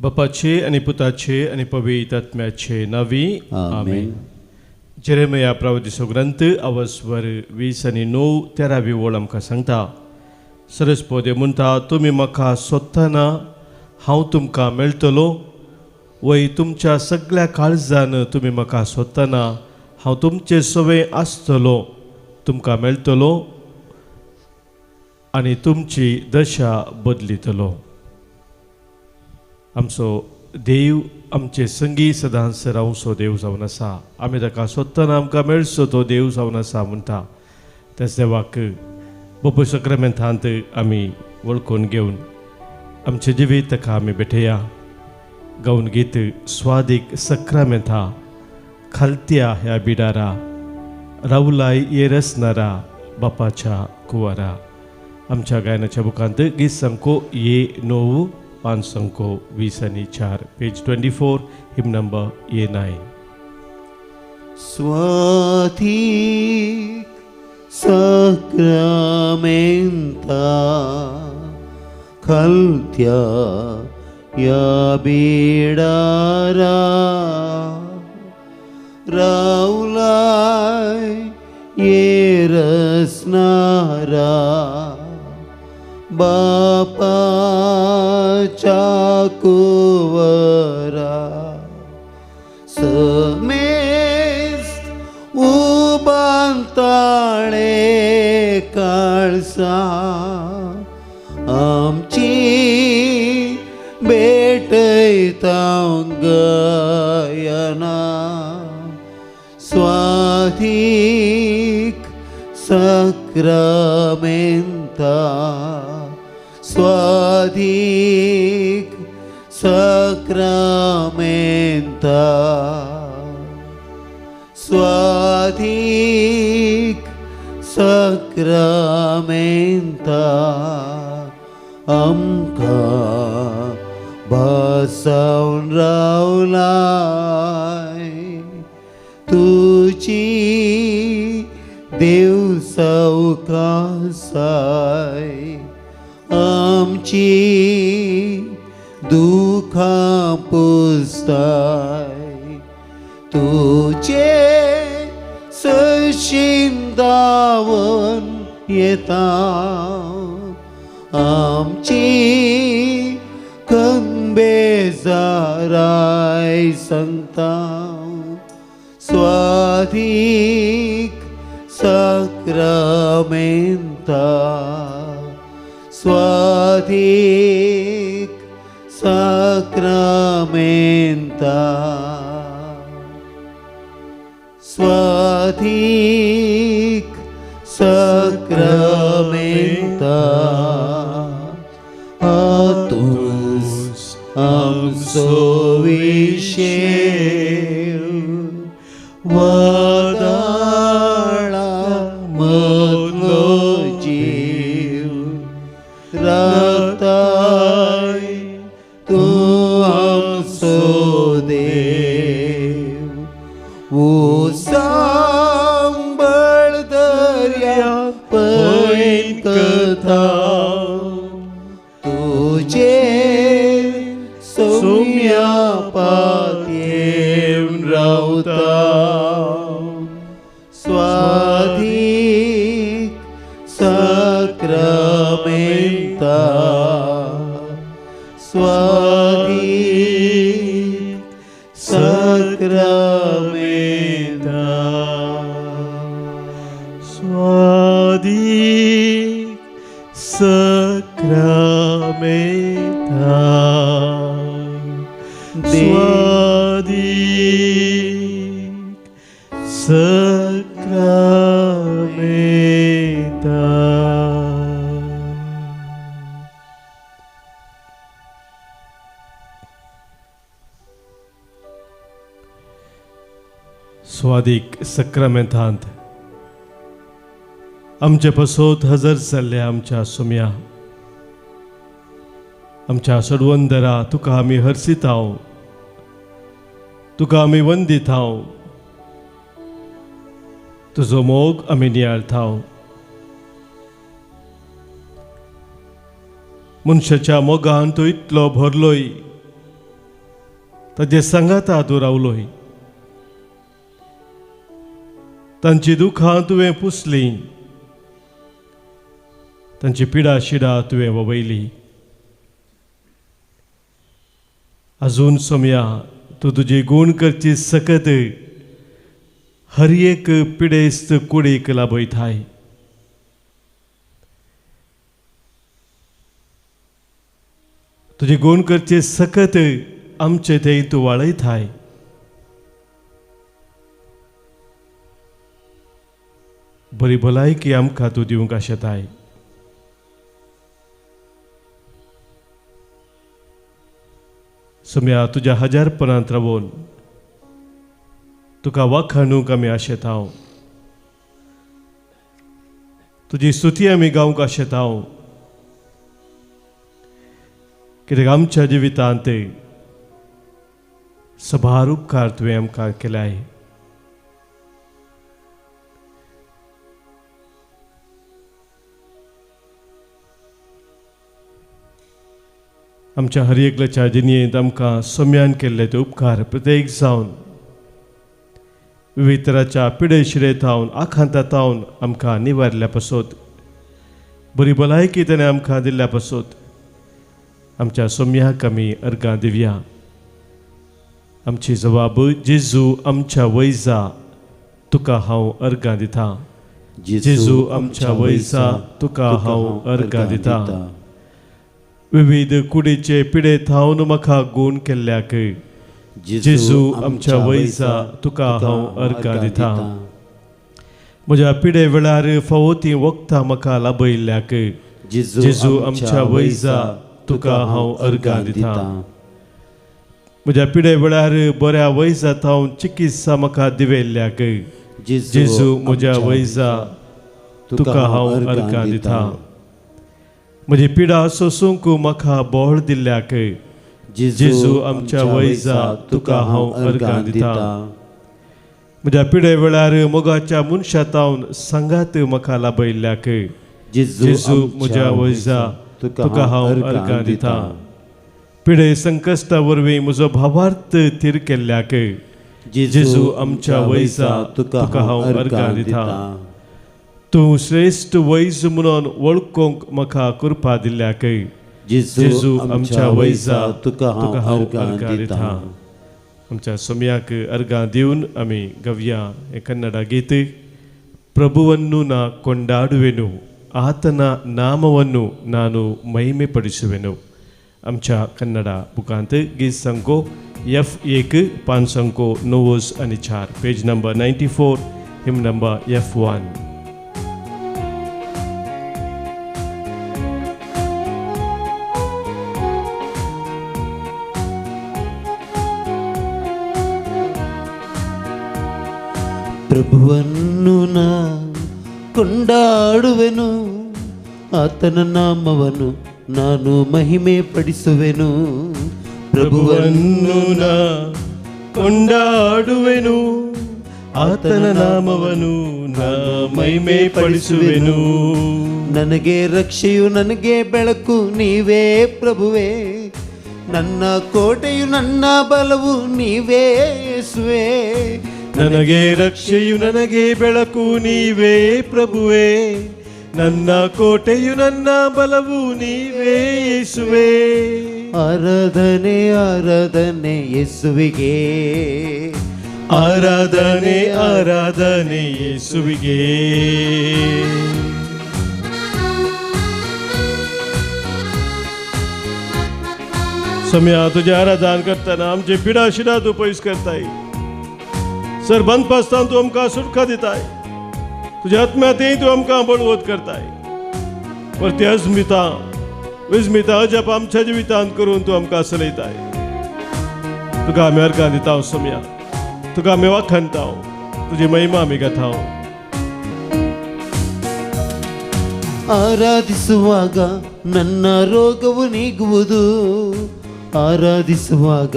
बापाचे आनी पुताचे आनी पवित्र आत्म्याचे नांवी आमेन. जेरेमिया प्रवादिचो ग्रंथ अवस्वर 20 आनी 9 13वी ओळ आमकां सांगता, सरस्पती म्हणटा, तुमी म्हाका सोदतना हांव तुमकां मेळटलो, वय तुमच्या सगळ्या काळजान तुमी म्हाका सोदतना हांव तुमचे सवे आसतलो, तुमकां मेळटलो आनी तुमची दशा बदलितलो. आमचो देव आमचे संगी सदांच रावचो देव जावन आसा. आमी ताका सोदतना आमकां मेळचो तो देव जावन आसा म्हणटा. त्याच देवाक बापूय सक्रमेंतांत आमी वळखून घेवन आमचें जिवीत ताका आमी भेटया. गावन गीत स्वादीक सक्रामेंता खालत्या ह्या बिडारा रावलाय ये रसनारा बापाच्या कुवारा. आमच्या गायनाच्या बुकांत गीत संको ये 9 5 संको 20 आनी 4, पेज 24, हिम नंबर ये 9. स्वाधीक सक्रामेंता खलत्या या बिडारा रावलाय ये रसनारा बापाच्या कुवरा समेस्त उबांताळे काळसा आमची भेटयता गायना. स्वाधीक सक्रामेंता स्वाधीक सक्रामेंता स्वाधीक सक्रामेंता आमकां भासावन रावलाय तुजी देव सवकासाय आमची दुखां पुसताय तुजे सशीन धांवन येता आमची कनबेजाराय सांगता. स्वाधीक सक्रामेंता स्वाधीक सक्रामेंता स्वाधीक सक्रामेंता हातूस आमचो विशेव वादळा मदलो जीव राखताय तूं आमचो देव. सांबळ दर्या पैन कथा तुजेर सोम्या पातयेवन रावता. स्वाधीक सक्रामेंता स्वाधीक सक्रामेंता स्वादीक सक्रामेंता स्वादीक सक्रामेंता. स्वादीक सक्रामेंतांत आमचे पसोत हजर जाल्ल्या आमच्या सुम्या आमच्या सडवंदरा तुका आमी हर्सिताव, तुका आमी वंदिताव, तुजो मोग आमी नियाळताव. मनशाच्या मोगान तूं इतलो भरलोय ताजे सांगाता तूं रावलोय, तांची दुखां तुवें पुसलीं, तांची पिडा शिडा तुवें ववयली। अजून सोमया तूं तुजी गूण करची सकत हर एक पिडेस्त कुडीक लाभयताय। तुजी गूण करची सकत आमचे थंय तूं वाळयताय। बरी भलायकी आमकां तूं दिवंक आशेताय। सोम्या तुज्या हजारपणांत रावून तुका वाखाणूंक आमी आशेताव, तुजी स्तुती आमी गावंक आशेताव, कित्याक आमच्या जिवितांत सभार उपकार तुवें आमकां केल्याय। आमच्या हर एकल्याच्या जिणेंत आमकां सोम्यान केल्ले ते उपकार प्रत्येक जावन विविध तराच्या पिडे शिरे थावन आखांता थावन आमकां निवारल्या पासत, बरी भलायकी ताणें आमकां दिल्ल्या पासत आमच्या सोम्याक आमी अर्गां दिवया। आमची जबाब जेजू आमच्या वैजा तुका हांव अर्गां दिता, जेजू आमच्या वैजा तुका हांव अर्गां दिता। विविध कुडीचे पिडे थावन म्हाका गूण केल्ल्याक जेजू आमच्या वैजा तुका हांव अर्गां दिता। म्हज्या पिडे वेळार फावो ती वखदां म्हाका लाभयिल्ल्याक जेजू आमच्या वैजा तुका हांव अर्गां दिता। म्हज्या पिडे वेळार बऱ्या वैजा थावन चिकित्सा म्हाका दिवेल्ल्याक जेजू म्हज्या वैजा तुका हांव अर्गां दिता। म्हजी पिडा सोसूंक म्हाका बळ दिल्ल्याक जेजू आमच्या वैजा तुका हांव अर्गां दिता। म्हज्या पिडे वेळार मोगाच्या मनशा थावन सांगात म्हाका लाभयिल्ल्याक जेजू म्हज्या वैजा तुका हांव अर्गां दिता। पिडे संकश्टा वरवीं म्हजो भावार्थ थीर केल्ल्याक जेजू आमच्या वैजा तुका हांव अर्गां दिता। तूं श्रेश्ठ वैज म्हणून वळखूंक म्हाका कृपा दिल्ल्याक जेजू आमच्या वैजा तुका हांव अर्गां दिता। आमच्या सोम्याक अर्गां दिवन आमी गवया हें कन्नडा गीत। ಪ್ರಭುವನ್ನು ನಾ ಕೊಂಡಾಡುವೆನು, ಆತನ ನಾಮವನ್ನು ನಾನು ಮಹಿಮೆ ಪಡಿಸುವೆನು। आमच्या कन्नडा बुकांत गीत संको एफ 1 5 संको 9 आणि 4, पेज नंबर 94, हिम नंबर F1। ಪ್ರಭುವನ್ನು ನಾ ಕೊಂಡಾಡುವೆನು, ಆತನ ನಾಮವನ್ನು ನಾನು ಮಹಿಮೆ ಪಡಿಸುವೆನು। ಪ್ರಭುವನ್ನು ನಾ ಕೊಂಡಾಡುವೆನು, ಆತನ ನಾಮವನ್ನು ನಾ ಮಹಿಮೆ ಪಡಿಸುವೆನು। ನನಗೆ ರಕ್ಷೆಯು ನನಗೆ ಬೆಳಕು ನೀವೇ ಪ್ರಭುವೇ, ನನ್ನ ಕೋಟೆಯು ನನ್ನ ಬಲವು ನೀವೇ ಯೇಸುವೇ। ನನಗೆ ರಕ್ಷೆಯು ನನಗೆ ಬೆಳಕು ನೀವೇ ಪ್ರಭುವೇ, ನನ್ನ ಕೋಟೆಯು ನನ್ನ ಬಲವು ನೀವೇ ಯೇಸುವೇ। ಆರಾಧನೆ ಆರಾಧನೆ ಯೇಸುವಿಗೆ, ಆರಾಧನೆ ಆರಾಧನೆ ಯೇಸುವಿಗೆ। सम्या तुझे आराधन करताना आमचे पिडा शिडा तूं पयस करताय, सर बंद पासतान तूं आमकां सुटका दिताय, तुज्या आत्म्यातय तूं आमकां बळवत करताय। परती अजमिता विस्मिता अजाप आमच्या जिवितांत करून तूं आमकां चलयताय। तुका आमी अर्गां दिता सोम्या, तुका आमी वाखाणता, तुजी महिमा आमी गाता। ಆರಾಧಿಸುವಾಗ ನನ್ನ ರೋಗವು ನೀಗುವುದು, ಆರಾಧಿಸುವಾಗ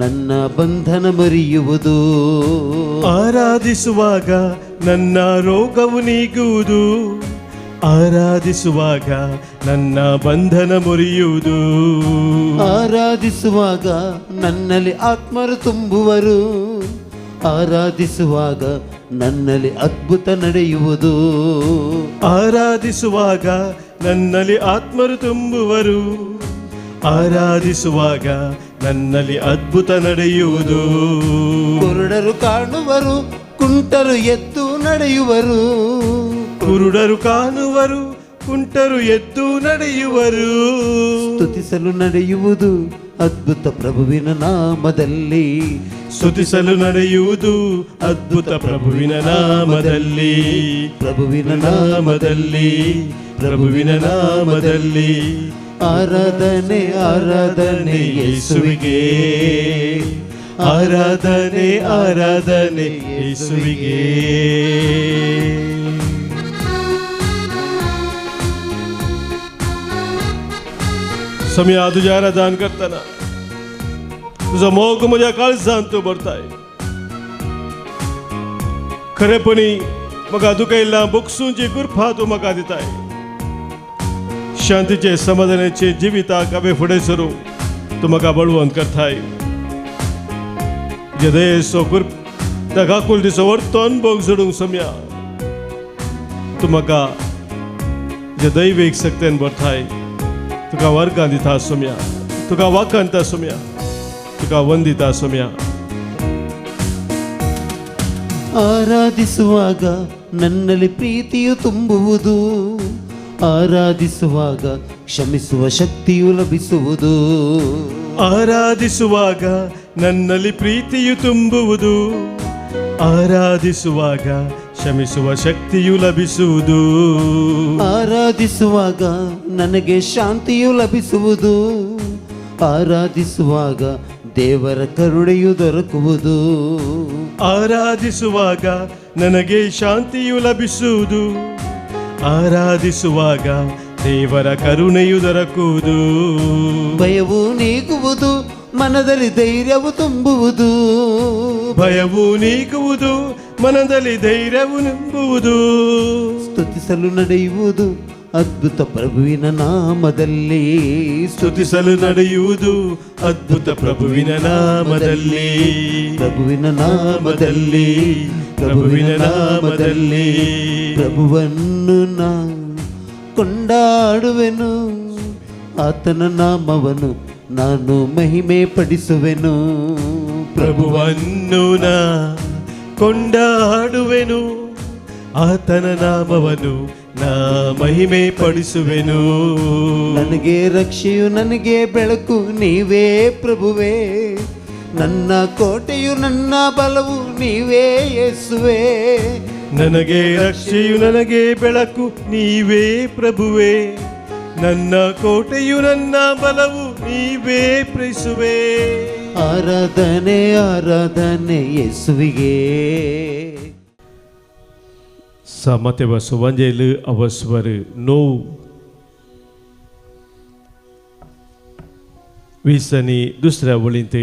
ನನ್ನ ಬಂಧನ ಮುರಿಯುವುದು। ಆರಾಧಿಸುವಾಗ ನನ್ನ ರೋಗವು ನೀಗುವುದು, ಆರಾಧಿಸುವಾಗ ನನ್ನ ಬಂಧನ ಮುರಿಯುವುದು। ಆರಾಧಿಸುವಾಗ ನನ್ನಲ್ಲಿ ಆತ್ಮರು ತುಂಬುವರು. ಆರಾಧಿಸುವಾಗ ನನ್ನಲ್ಲಿ ಅದ್ಭುತ ನಡೆಯುವುದು. ಆರಾಧಿಸುವಾಗ ನನ್ನಲ್ಲಿ ಆತ್ಮರು ತುಂಬುವರು. ಆರಾಧಿಸುವಾಗ ನನ್ನಲ್ಲಿ ಅದ್ಭುತ ನಡೆಯುವುದು. ಕುರುಡರು ಕಾಣುವರು, ಕುಂಟರು ಎದ್ದು ನಡೆಯುವರು. ಕುರುಡರು ಕಾಣುವರು, ಕುಂಟರು ಎದ್ದು ನಡೆಯುವರು. ಸ್ತುತಿಸಲು ನಡೆಯುವುದು ಅದ್ಭುತ ಪ್ರಭುವಿನ ನಾಮದಲ್ಲಿ. ಸ್ತುತಿಸಲು ನಡೆಯುವುದು ಅದ್ಭುತ ಪ್ರಭುವಿನ ನಾಮದಲ್ಲಿ. ಪ್ರಭುವಿನ ನಾಮದಲ್ಲಿ, ಪ್ರಭುವಿನ ನಾಮದಲ್ಲಿ. ಆರಾಧನೆ ಆರಾಧನೆ ಯೇಸುವಿಗೆ. ಆರಾಧನೆ ಆರಾಧನೆ ಯೇಸುವಿಗೆ. समय तुझ्या आराधन करतना तुझो मोग म्हज्या काळजान तूं भरताय. खरेपणी म्हाका दुखयल्ला बोगसूंची कृपा तूं म्हाका दिताय. शांतीचे समाधानाचे जिविताक हांवें फुडें सरूं तूं म्हाका बळवंत करताय. तुज्या दयेचो कृप त्या काकुळटीचो वर्तन भोग जोडूंक सम्या तूं म्हाका तुज्या दैवीक शक्तेन भरताय. तुका वर्गां दिता सोम्या, तुका वाखाणता सोम्या, तुका वंदिता सोम्या. ಆರಾಧಿಸುವಾಗ ನನ್ನಲ್ಲಿ ಪ್ರೀತಿಯು ತುಂಬುವುದು. ಆರಾಧಿಸುವಾಗ ಕ್ಷಮಿಸುವ ಶಕ್ತಿಯು ಲಭಿಸುವುದು. ಆರಾಧಿಸುವಾಗ ನನ್ನಲ್ಲಿ ಪ್ರೀತಿಯು ತುಂಬುವುದು. ಆರಾಧಿಸುವಾಗ ಕ್ಷಮಿಸುವ ಶಕ್ತಿಯು ಲಭಿಸುವುದು. ಆರಾಧಿಸುವಾಗ ನನಗೆ ಶಾಂತಿಯು ಲಭಿಸುವುದು. ಆರಾಧಿಸುವಾಗ ದೇವರ ಕರುಣೆಯು ದೊರಕುವುದು. ಆರಾಧಿಸುವಾಗ ನನಗೆ ಶಾಂತಿಯು ಲಭಿಸುವುದು. ಆರಾಧಿಸುವಾಗ ದೇವರ ಕರುಣೆಯು ದೊರಕುವುದು. ಭಯವು ನೀಗುವುದು, ಮನದಲ್ಲಿ ಧೈರ್ಯವು ತುಂಬುವುದು. ಭಯವು ನೀಗುವುದು, ಮನದಲ್ಲಿ ಧೈರ್ಯವು ತುಂಬುವುದು. ಸ್ತುತಿಸಲು ನಡೆಯುವುದು ಅದ್ಭುತ ಪ್ರಭುವಿನ ನಾಮದಲ್ಲಿ. ಸ್ತುತಿಸಲು ನಡೆಯುವುದು ಅದ್ಭುತ ಪ್ರಭುವಿನ ನಾಮದಲ್ಲಿ. ಪ್ರಭುವಿನ ನಾಮದಲ್ಲಿ, ಪ್ರಭುವಿನ ನಾಮದಲ್ಲಿ. ಪ್ರಭುವನ್ನು ನಾ ಕೊಂಡಾಡುವೆನು, ಆತನ ನಾಮವನ್ನು ನಾನು ಮಹಿಮೆ ಪಡಿಸುವೆನು. ಪ್ರಭುವನ್ನು ನಾ ಕೊಂಡಾಡುವೆನು, ಆತನ ನಾಮವನ್ನು ನಾ ಮಹಿಮೆ ಪಡಿಸುವೆನು. ನನಗೆ ರಕ್ಷೆಯು ನನಗೆ ಬೆಳಕು ನೀವೇ ಪ್ರಭುವೇ, ನನ್ನ ಕೋಟೆಯು ನನ್ನ ಬಲವು ನೀವೇ ಯೇಸುವೇ. ನನಗೆ ರಕ್ಷೆಯು ನನಗೆ ಬೆಳಕು ನೀವೇ ಪ್ರಭುವೇ, ನನ್ನ ಕೋಟೆಯು ನನ್ನ ಬಲವು ನೀವೇ ಪ್ರೀಸುವೆ. ಆರಾಧನೆ ಆರಾಧನೆ ಯೇಸುವಿಗೆ. ಸಮತೆವ ಸುವಂಜೇಲು ಅವಸ್ವರು ನೋವು 20 आनी दुसऱ्या वळींत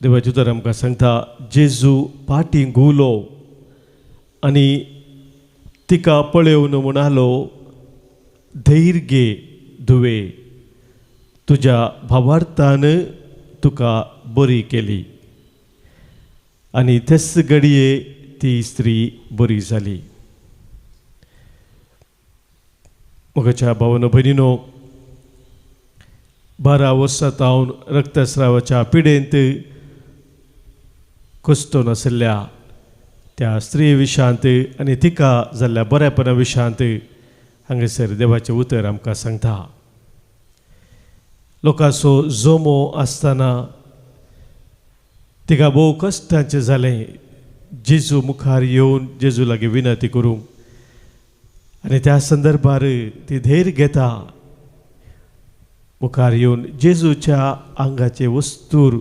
देवाचें उतर आमकां सांगता, जेजू फाटीं घुंवलो आनी तिका पळोवन म्हणालो, धैर्य घे धुवे, तुज्या भावार्थान तुका बरी केली. आनी तेच घडये ती स्त्री बरी जाली. म्हज्या भावानो भयणीनो, 12 वर्सां तावन रक्तस्रावाच्या पिडेंत कश्टोन आशिल्ल्या त्या स्त्री विशांत आनी तिका जाल्ल्या बऱ्यापणा विशांत हांगासर देवाचें उतर आमकां सांगता. लोकांचो जमो आसतना तिका भोव कश्टांचें जालें जेजू मुखार येवन जेजू लागीं विनंती करूंक, आनी त्या संदर्भार ती धैर्य घेता मुखार येवन जेजूच्या आंगाचे वस्तूर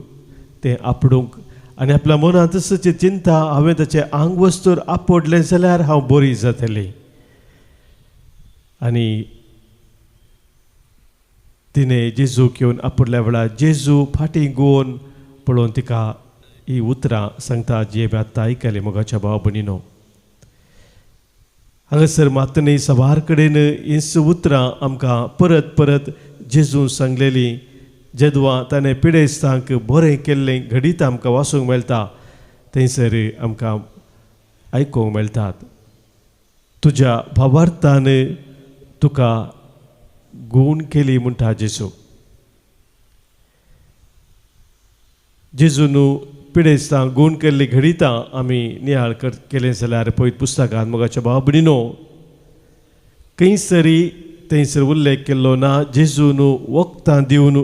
तें आपडूंक आनी आपल्या मनांत तसची चिंता, हांवें ताचें आंग वस्तूर आपडलें जाल्यार हांव बरी जातलें. आनी तिणें जेजूक येवन आपडल्या वेळार जेजू फाटीं गोवन पळोवन तिका ही उतरां सांगता जी आमी आत्तां आयकली मोगाच्या भाव भयणीनो. हांगासर मात न्ही सबार कडेन हींच उतरां आमकां परत परत जेजून सांगलेलीं जेदवा ताणें पिडेस्तांक बरें केल्लें घडीत आमकां वाचूंक मेळटा, थंयसर आमकां आयकूंक मेळटात. तुज्या भावार्थान तुका गूण केली म्हणटा जेजू. जेजून पिडेस्तांक गूण केल्ली घडितां आमी नियाळ केलें जाल्यार पवित्र पुस्तकांत मोगाच्या भाव भयणीनो खंयसरी थंयसर उल्लेख केल्लो ना जेजून वखदां दिवन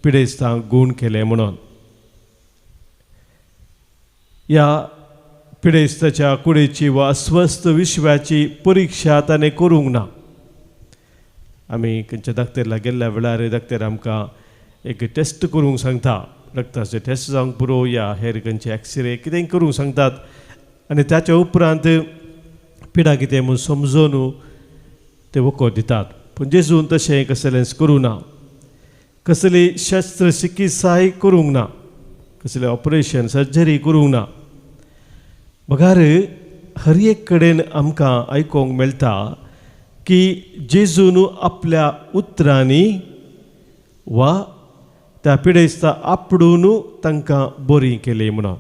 पिडेस्तांक गूण केलें म्हणून. ह्या पिडेस्ताच्या कुडीची वा अस्वस्थ विश्वाची परिक्षा ताणें करूंक ना. आमी खंयच्या दाक्तेरला गेल्ल्या वेळार दाक्तेर आमकां एक टेस्ट करूंक सांगता, रक्ताचे टेस्ट जावंक पुरो या हेर खंयचे एक्सरे कितेंय करूंक सांगतात आनी ताच्या उपरांत पिडा कितें म्हूण समजून ते वखद दितात. पूण जेजून तशें कसलेंच करूं ना, कसली शस्त्रचिकित्साय करूंक ना, कसलें ऑपरेशन सर्जरी करूंक ना. बगार हर एक कडेन आमकां आयकूंक मेळटा की जेजून आपल्या उतरांनी वा त्या पिडेस्ता आपडून तांकां बरी केली म्हणून.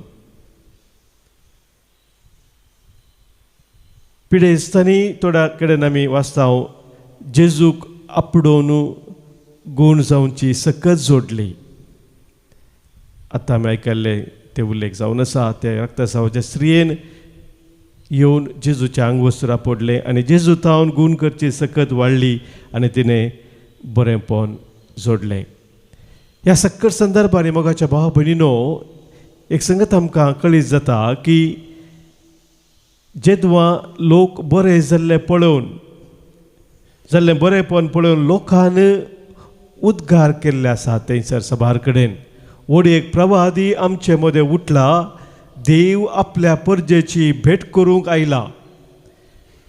पिडेस्तांनी थोड्या कडेन आमी वाचता जेजूक आपडून गूण जावची सकत जोडली. आतां आमी आयकल्ले ते उल्लेख जावन आसा, ते रक्तसावाच्या स्त्रियेन येवन जेजूच्या आंगवस्त्रां पडलें आनी जेजू तावन गूण करची सकत वाडली आनी तिणें बरेंपण जोडलें. ह्या सक्कट संदर्भांनी मोगाच्या भाव भयणीनो एक संगत आमकां कळीत जाता की जेदवा लोक बरे जाल्ले पळोवन जाल्लें बरेंपण पळोवन लोकान उद्गार केल्ले आसा थंयसर सभार कडेन. व्हड एक प्रवादी आमचे मदें उठला, देव आपल्या परजेची भेट करूंक आयला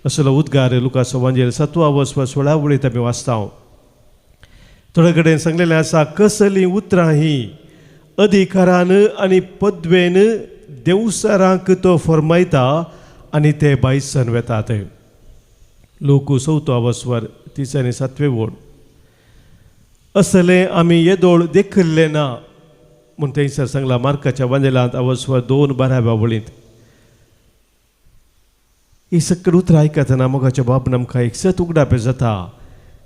असलो उद्गार लुकास वांजेल 7 वसवा 16 वळींत आमी वाचता. थोडे कडेन सांगलेलें आसा कसलीं उतरां हीं अधिकारान आनी पदवेन देवसरांक तो फरमायता आनी ते बायसन वेतात. लोक 4 वसवर 3 आनी 7 वळ. असलें आमी येदोळ देखिल्लें ना म्हूण थंयसर सांगलां मार्काच्या वांजेलांत अवस्वर 2 12 वळींत. ही सकल उतरां आयकतना मोगाच्या बाबन आमकां एक सत उगडापें जाता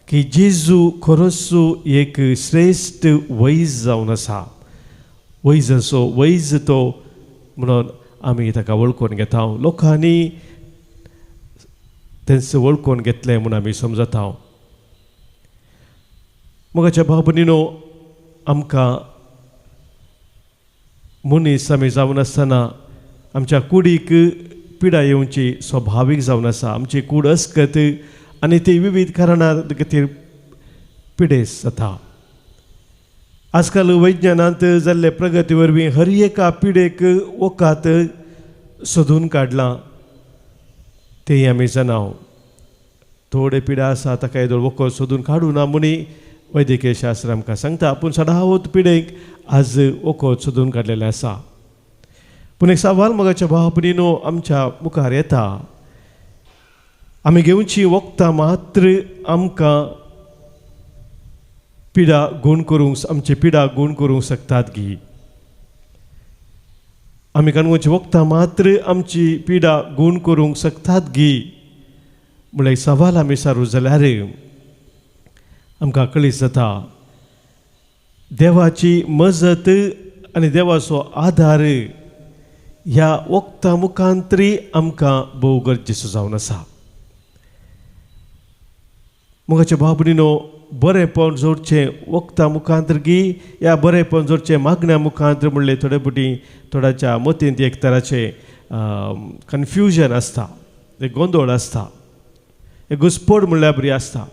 की जेजू खरोच एक श्रेश्ठ वैज जावन आसा. वैजाचो वैज तो म्हणून आमी ताका वळखून घेता, लोकांनी तेंच वळखून घेतलें म्हूण आमी समजता. मोगाच्या भाव भयणीनो आमकां मनीस आमी जावन आसतना आमच्या कुडीक पिडा येवची स्वभावीक जावन आसा. आमची कूड अस्कत आनी ती विविध कारणां खातीर पिडेस्त जाता. आजकाल वैज्ञानांत जाल्ले प्रगती वरवीं हर एका पिडेक वखद सोदून काडलां तेंय आमी जाणा. थोडे पिडा आसा ताका येदोळ वखद सोदून काडूं ना म्हणी वैद्यकीय शास्त्र आमकां सांगता, पूण सदावत पिडेक आज वखद सोदून काडलेलें आसा. पूण एक सवाल मोगाच्या भाव भयणीनो आमच्या मुखार येता, आमी घेवची वखदां मात्र आमकां पिडा गूण करूंक आमची पिडा गूण करूंक शकतात गी? आमी काणकोणची वखदां मात्र आमची पिडा गूण करूंक शकतात गी म्हणल्यार एक सवाल आमी सारू जाल्यार आमकां कळीत जाता देवाची मजत आनी देवाचो आदार ह्या वखदां मुखांतरी आमकां भोव गरजेचो जावन आसा. मोगाच्या भाव भयणीनो बरेंपण जोडचें वखदां मुखांतर गी या बरेंपण जोडचें मागण्या मुखांतर म्हणलें थोडे फावटी थोड्याच्या मतींत एक तराचें कन्फ्युजन आसता, एक गोंदळ आसता, एक घुस्पड म्हणल्यार बरी आसता.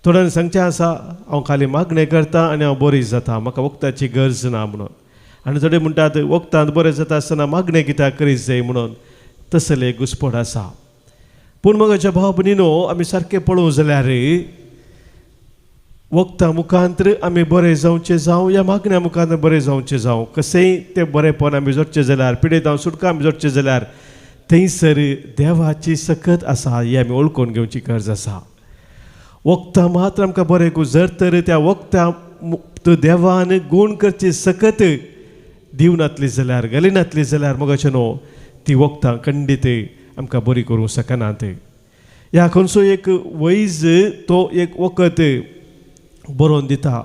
थोड्यांनी सांगचें आसा हांव खाली मागणें करता आनी हांव बरी जाता, म्हाका वखदाची गरज ना म्हणून. आनी थोडे म्हणटात वखदांत बरें जाता आसतना मागणें कित्याक करीत जाय म्हणून, तसलें एक घुस्पड आसा. पूण मोगाच्या भाव भयणीनो आमी सारकें पळोवंक जाल्यार वखदां मुखांतर आमी बरें जावचें जावं या मागण्या मुखांतर बरें जावचें जावं, कशेंय तें बरेंपण आमी जोडचें जाल्यार, पिडेतां सुटका आमी जोडचें जाल्यार थंयसर देवाची सकत आसा ही आमी वळखून घेवची गरज आसा. वखदां मात्र आमकां बरें करूं जर तर त्या वखदां देवान गूण करची सकत दिवनातली जाल्यार घालिनातली जाल्यार मोगाचें न्हू ती वखदां खंडीत आमकां बरी करूंक शकनात. ह्या खंयचो एक वैज तो एक वखद बरोवन दिता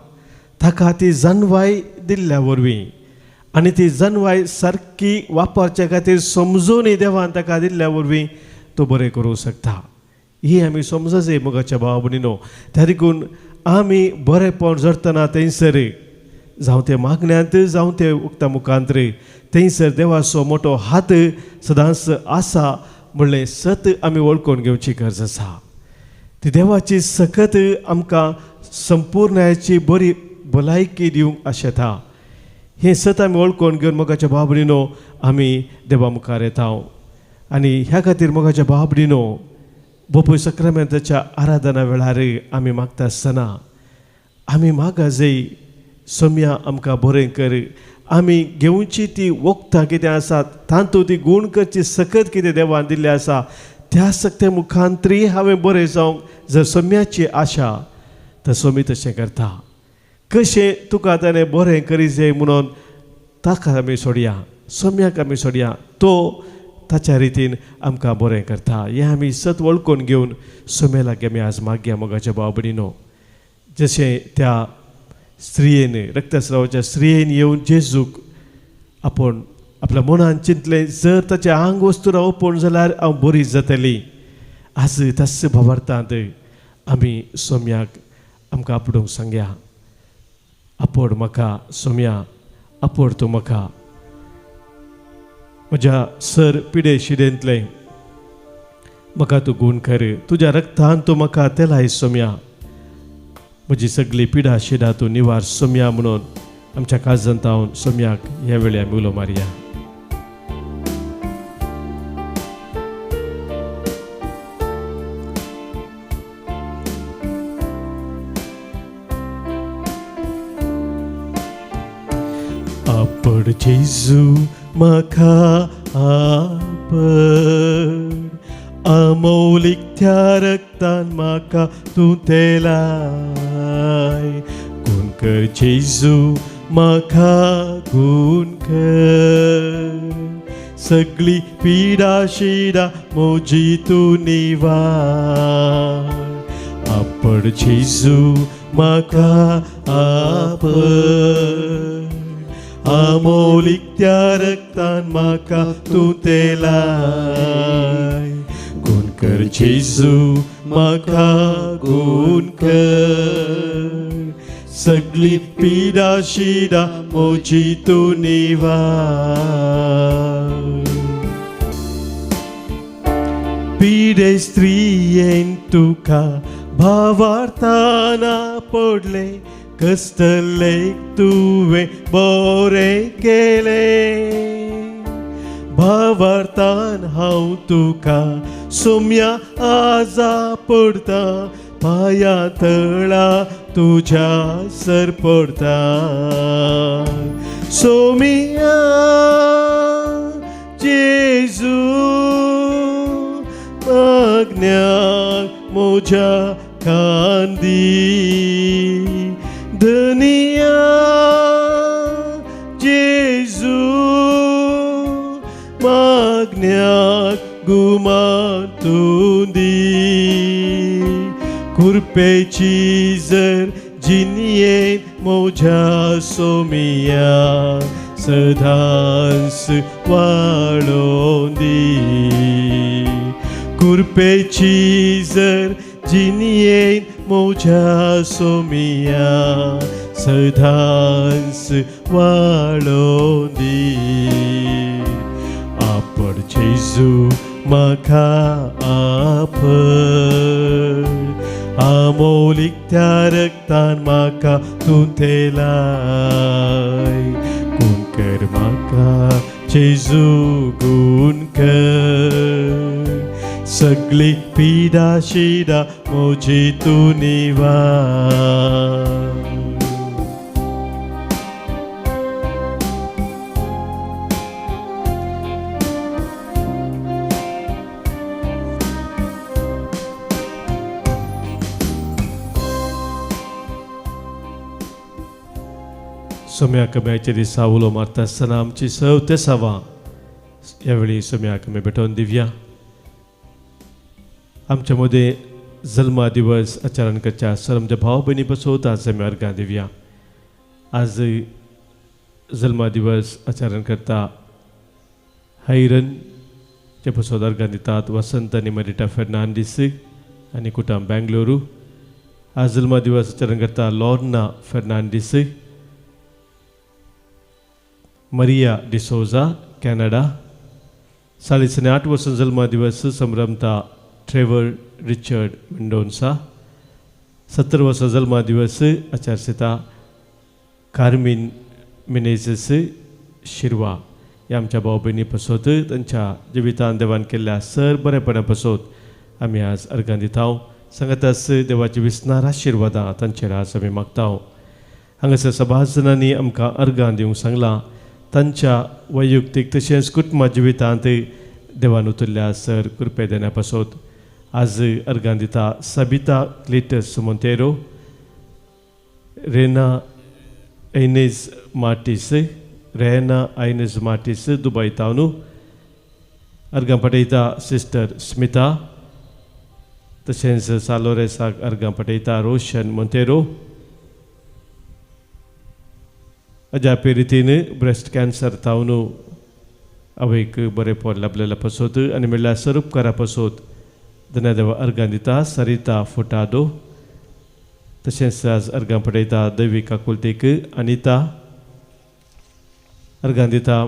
ताका ती जनवाय दिल्ल्या वरवीं आनी ती जनवाय सारकी वापरच्या खातीर समजून देवान ताका दिल्ल्या वरवीं तो बरें करूंक शकता. ही आमी समजूं मोगाच्या भाव भयणीनो. त्या देखून आमी बरेंपण जरतना थंयसर जावं ते मागण्यांत जावं ते उक्ता मुखांत थंयसर देवाचो मोठो हात सदांच आसा म्हणलें सत आमी वळखून घेवची गरज आसा. ती देवाची सकत आमकां संपूर्णाची बरी भलायकी दिवंक आशेता. हें सत आमी वळखून घेवन मोगाच्या भाव भयणीनो आमी देवा मुखार येता. आनी ह्या खातीर मोगाच्या भाव भयणीनो बोपय सक्रामेंताच्या आराधना वेळार आमी मागता आसतना आमी मागा जय सोम्या आमकां बरें कर. आमी घेवची ती वखदां कितें आसा तातूंत ती गूण करची सकत कितें देवान दिल्ली आसा त्या सक्ते मुखांतरी हांवें बरें जावंक जर सोम्याची आशा तर सोमी तशें करता. कशें तुका ताणें बरें करी जाय म्हणून ताका आमी सोडया, सोम्याक आमी सोडया, तो ताच्या रितीन आमकां बरें करता. हें आमी सत वळखून घेवन सोम्या लागीं आमी आज मागया मोगाच्या भाव भयणीनो. जशें त्या स्त्रियेन रक्तस्रावाच्या स्त्रियेन येवन जेजूक आपूण आपल्या मनान चिंतलें जर ताचें आंग वस्तू रावपूण जाल्यार हांव बरी जातली. आज त्याच भावार्थांत आमी सोम्याक आमकां आपडूंक सांगया, आपोड म्हाका सोम्या, आपोड तूं म्हाका म्हज्या सर पिडे शिडेंतलें म्हाका तूं गूण कर, तुज्या रक्तान तूं म्हाका तेलाय सोम्या, म्हजी सगळी पिडा शिडा तूं निवार सोम्या म्हणून आमच्या काळजांत सोम्याक ह्या वेळी आमी उलो मारया. आपड जेजू म्हाका आपड अमौलीक त्या रक्तान म्हाका तूं तेलाय गुण कर जेजू म्हाका गुण कर सगळी पिडा शिडा म्हजी तूं निवार. आपड जेजू म्हाका आपड अमौलीक त्या रक्तान म्हाका तूं तेलाय गुण कर जेजू म्हाका गुण कर सगळी पिडा शिडा म्हजी तूं निवार. पिडे स्त्रियेन तुका भावार्थाना पडलें कष्टलेक तुवें बरें केलें भावार्थान हांव तुका सोम्या आजा पडता पांया तळा तुज्या सर पडता. सोमिया जेजू मागण्याक म्हज्या कांदी धनिया जेजू मागण्याक गुमान तूं दी. कुरपेची जर जिनयेन म्हज्या सोमिया सदांच वाळोवन दी. कुरपेची जर जिनयेन म्हज्या सोमिया सदांच वाळोवन दी. आपड जेजू म्हाका आपड अमौलीक त्या रक्तान म्हाका तूं तेलाय गुण कर म्हाका जेजू गुण कर सगळी पिडा शिडा म्हजी तूं निवार. सोम्याक आमी दिसा उलो मारता आसतना आमची सव तेसावां ह्या सोम्याक आमी भेटोवन दिवया. आमच्या मदें जल्मा दिवस आचरण करच्या सर आमच्या भाव भयणी पसोत आज आमी अर्गां दिवया. आज जल्मा दिवस आचरण करता हैरन ते पसोत अर्गां दितात वसंत आनी मरिटा फेर्नांडीस आनी कुटाम बेंगलोरू. आज जल्मा दिवस आचरण करता लॉर्ना फेर्नांडीस, मरिया डिसोजा कॅनडा. 8.5 वर्सां जल्मा दिवस संभ्रमता ट्रेवर रिचर्ड मेंडोन्सा. 70 वर्सां जल्मा दिवस आचारसिता कार्मीन मिनेझस शिरवा. ह्या आमच्या भाव भयणी पसोत तांच्या जिवितान देवान केल्ल्या सर बरेपणा पसोत आमी आज अर्गां दिता. सांगाताच देवाची विसनार आशिर्वादां तांचेर आज आमी मागता. हांगासर सभासदांनी आमकां अर्गां दिवंक सांगलां तांच्या वैयक्तीक तशेंच कुटुंबा जिवितांत देवान उतरल्या सर कृपे देण्या पासत आज अर्गां दिता Sabita Cletus Monteiro, Rena Ines Martis, Rena Ines Martis Dubai तावनू. अर्गां पटयता सिस्टर स्मिता, तशेंच सालोरेसाक अर्गां पटयता रोशन मोंतेरो. अजापी रितीन ब्रेस्ट कॅन्सर तावनू आवयक बरें लाभलेल्या पसोत आनी म्हणल्यार सर उपकारा पसोत धन्यदेवा अर्गां दिता सरिता फुटादो. तशेंच आज अर्गां पटयता दैवी काकुलतीक अनिता. अर्गां दिता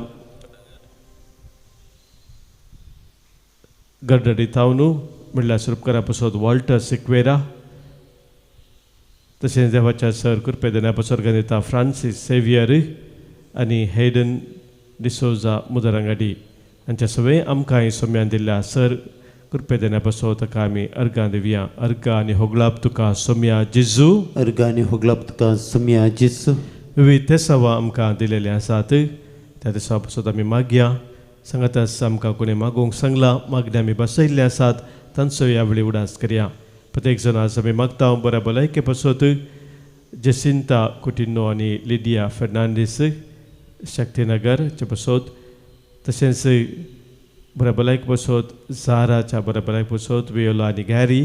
गडगडी तावनू म्हणल्यार सर उपकारा पसोत वॉल्टर सिक्वेरा. तशेंच देवाच्या सर कृपे देण्या पसोत अर्गां दिता फ्रांसीस सेवियर आनी हेडन डिसोजा मुदरांगाडी. हांच्या सगळें आमकां सोम्यान दिल्ल्या सर कृपे देण्या पसोत ताका आमी अर्गां दिवया. अर्गां आनी होगळाप तुका सोम्या जेजू. अर्गां आनी होगळाप तुका सोम्या जेजू. विविध तेसावां आमकां दिलेले आसात त्या तेसावा पसोत आमी मागया. सांगाताच आमकां कोणें मागूंक सांगलां मागण्यो आमी बसयल्ले आसात तांचो ह्या वेळी उडास करया. प्रत्येक जाण आज आमी मागता बऱ्या भलायके पसोत जेसिंता कुटिन्हो आनी लिडिया फेर्नांडीस शक्तीनगरचे पसोत, तशेंच बऱ्या भलायके पसोत झाराच्या बऱ्या भलायके पसोत वियोला आनी गॅरी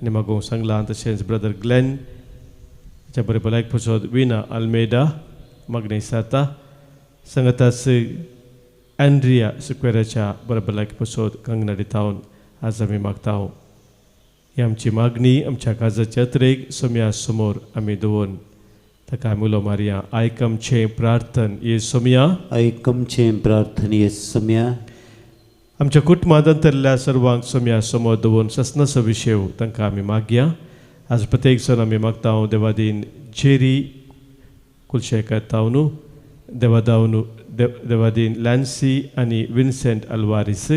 आनी मागूंक सांगलां. तशेंच ब्रदर ग्लॅन च्या बऱ्या भलायके पसोत विना आल्मेडा मागणी साता. सांगाताच अँड्रिया सुक्वेराच्या बऱ्या भलायके पसोत कंगनाडी तावन आज आमी मागता. ही आमची मागणी आमच्या काजाच्या अत्रेक सोम्या समोर आमी दवरून ताका आमी उलो मारया. आयक आमचें प्रार्थन ये सोम्या. आयक आमचें प्रार्थन ये सोम्या. आमच्या कुटुंबांत अंतरल्या सर्वांक सोम्या समोर दवरून ससनाचो विशय तांकां आमी मागया. आज प्रत्येक जण आमी मागता देवादीन जेरी कुलशेकर तावनू, देवादावनू देवादीन लॅन्सी आनी विन्सेंट अल्वारीस,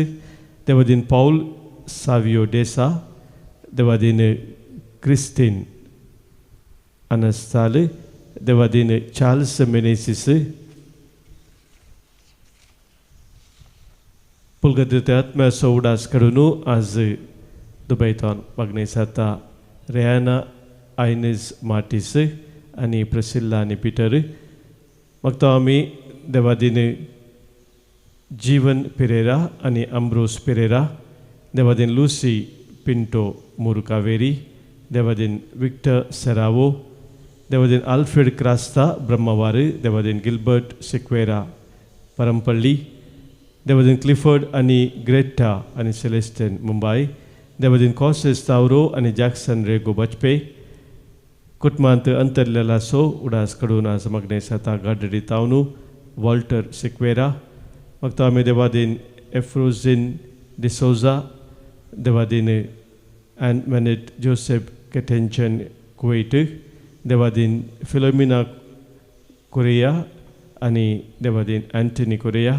देवादीन पावल सावियो डेसा, देवादीन क्रिस्तीन अनस्ताल, देवादीन चार्ल्स मेनेसीस, पुलगत आत्म्याचो उडास काडून आज दुबयतान मागणी जाता रेयाना आयनेज मार्टीस आनी प्रसिल्ला आनी पिटर. मागता आमी देवादीन जीवन पिरेरा आनी अम्ब्रोस पिरेरा, देवादीन लुसी पिंटो मुरुकावेरी, देवादीन विक्टर सेरावो, देवादीन आल्फ्रेड क्रास्ता ब्रह्मवार, देवादीन गिल्बर्ट सिक्वेरा परमपल्ली, देवादीन क्लिफर्ड आनी ग्रेटा आनी सेलेस्टन मुंबय, देवादीन कॉसेस तावरो आनी जॅक्सन रेगो बजपे. कुटुंबांत अंतरलेला सो उडास कडून आज मागणें जाता गाडडी तावनू वॉल्टर सिक्वेरा. मागता आमी देवादीन एफ्रोझिन डिसोजा, देवादीन अँड जोसेफ केटेंचन कुवेट, देवादीन फिलोमिना कोरिया आनी देवादीन अँटनी कोरिया.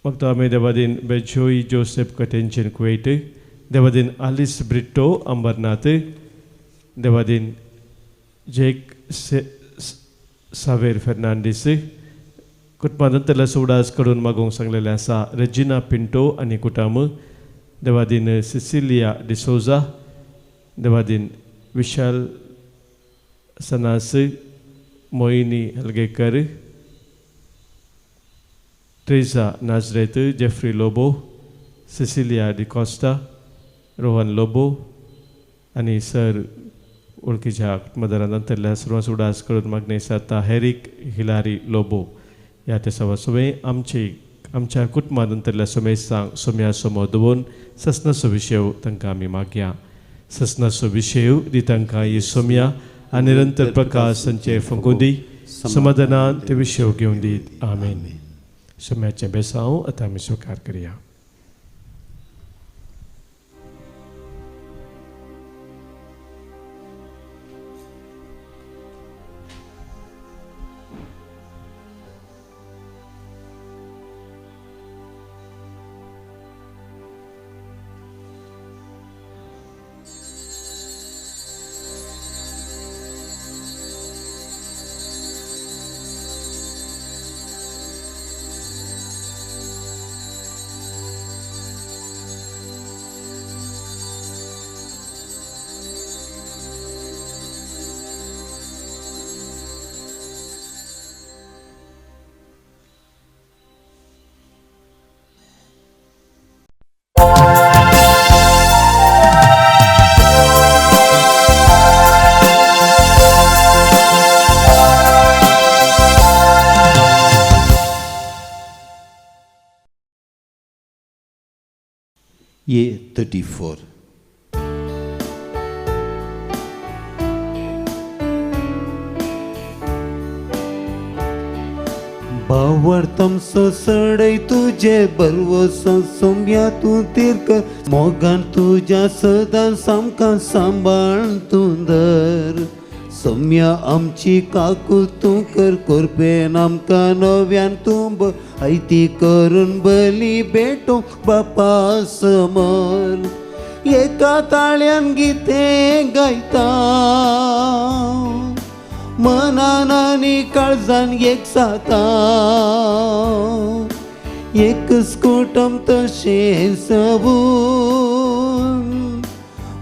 मागता आमी देवादीन बेजोई जोसेफ कटेंचन कुवेट, देवादीन आलिस ब्रिट्टो अंबरनाथ, देवादीन जेक सावेर फेर्नांडीस. कुटुंबांतल्या सोडास कडून मागूंक सांगलेलें आसा रेजिना पिंटो आनी कुटाम, देवादीन सिसिलिया डिसोजा, देवादीन विशाल सनास Mohini Halgekar, Teresa Nazareth, Jeffrey Lobo, Cecilia D'Costa, Rohan Lobo आनी सर वळखीच्या मदारांत अंतरल्या सर्वांस उडास करून मागणें साता हेरीक हिलारी लोबो ह्या ते सवा सवे आमची आमच्या कुटुंबांत अंतरल्या सोमेसांक सोम्या सोमो दवरून ससनाचो विशय तांकां आमी मागया. ससनाचो विशय दी तांकां ही सोम्या आनी निरंतर प्रकाश तांचे फंकूं दी, समाधानान ते विशय घेवन दीत. आमेन. सोम्याचें बेसांव आतां आमी स्विकार करया. ये 34. भावार्थमसो सडय तुजे बरवसो सोम्या तूं तीर कर, मोगान तुज्या सदां सामकां सांबाळ तूं धर. सोम्या आमची काकू तूं कर, कोरपेन आमकां नव्यान तूं बर, आयती करून बली भेटोंक बापा समर. एका ताळ्यान गितें गायता, मनान आनी काळजान एक जाता, एकच कुटुंब तशें सबून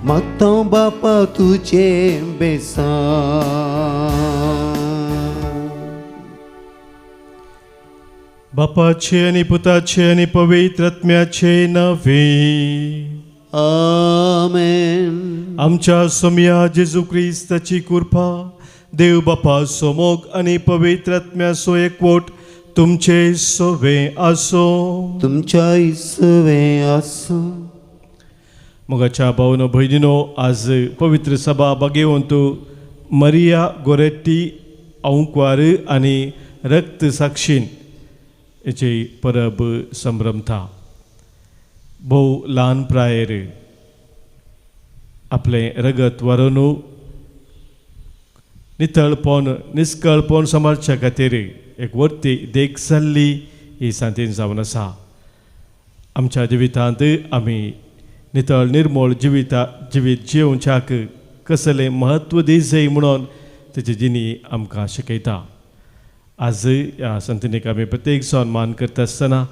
मागता बापा तुजें बेसांव. बापाचे आनी पुताचे आनी पवित्र आत्म्याचे नांवे. आमेन. आमच्या सोम्या जेजू क्रिस्ताची कृपा, देव बापाचो मोग आनी पवित्र आत्म्याचो एकवट तुमचे सोवे आसूं. तुमच्या सोवे आसूं. मोगाच्या भावनो भयणीनो, आज पवित्र सभा बागेवंत मरिया गोरेट्टी औंकवार आनी रक्त साक्षीन हेची परब संभ्रमता. भोव ल्हान प्रायेर आपलें रगत व्हरून नितळपण निस्कळपण सांबाळच्या खातीर एक वर्ती देख जाल्ली ही सांतीन जावन आसा. आमच्या जिवितांत आमी नितळ निर्मळ जिवीत जियोवच्याक कसलें म्हत्व दिसय म्हणून तेची जिणी आमकां शिकयता. आज ह्या संतिनीक आमी प्रत्येक सन्मान करता आसतना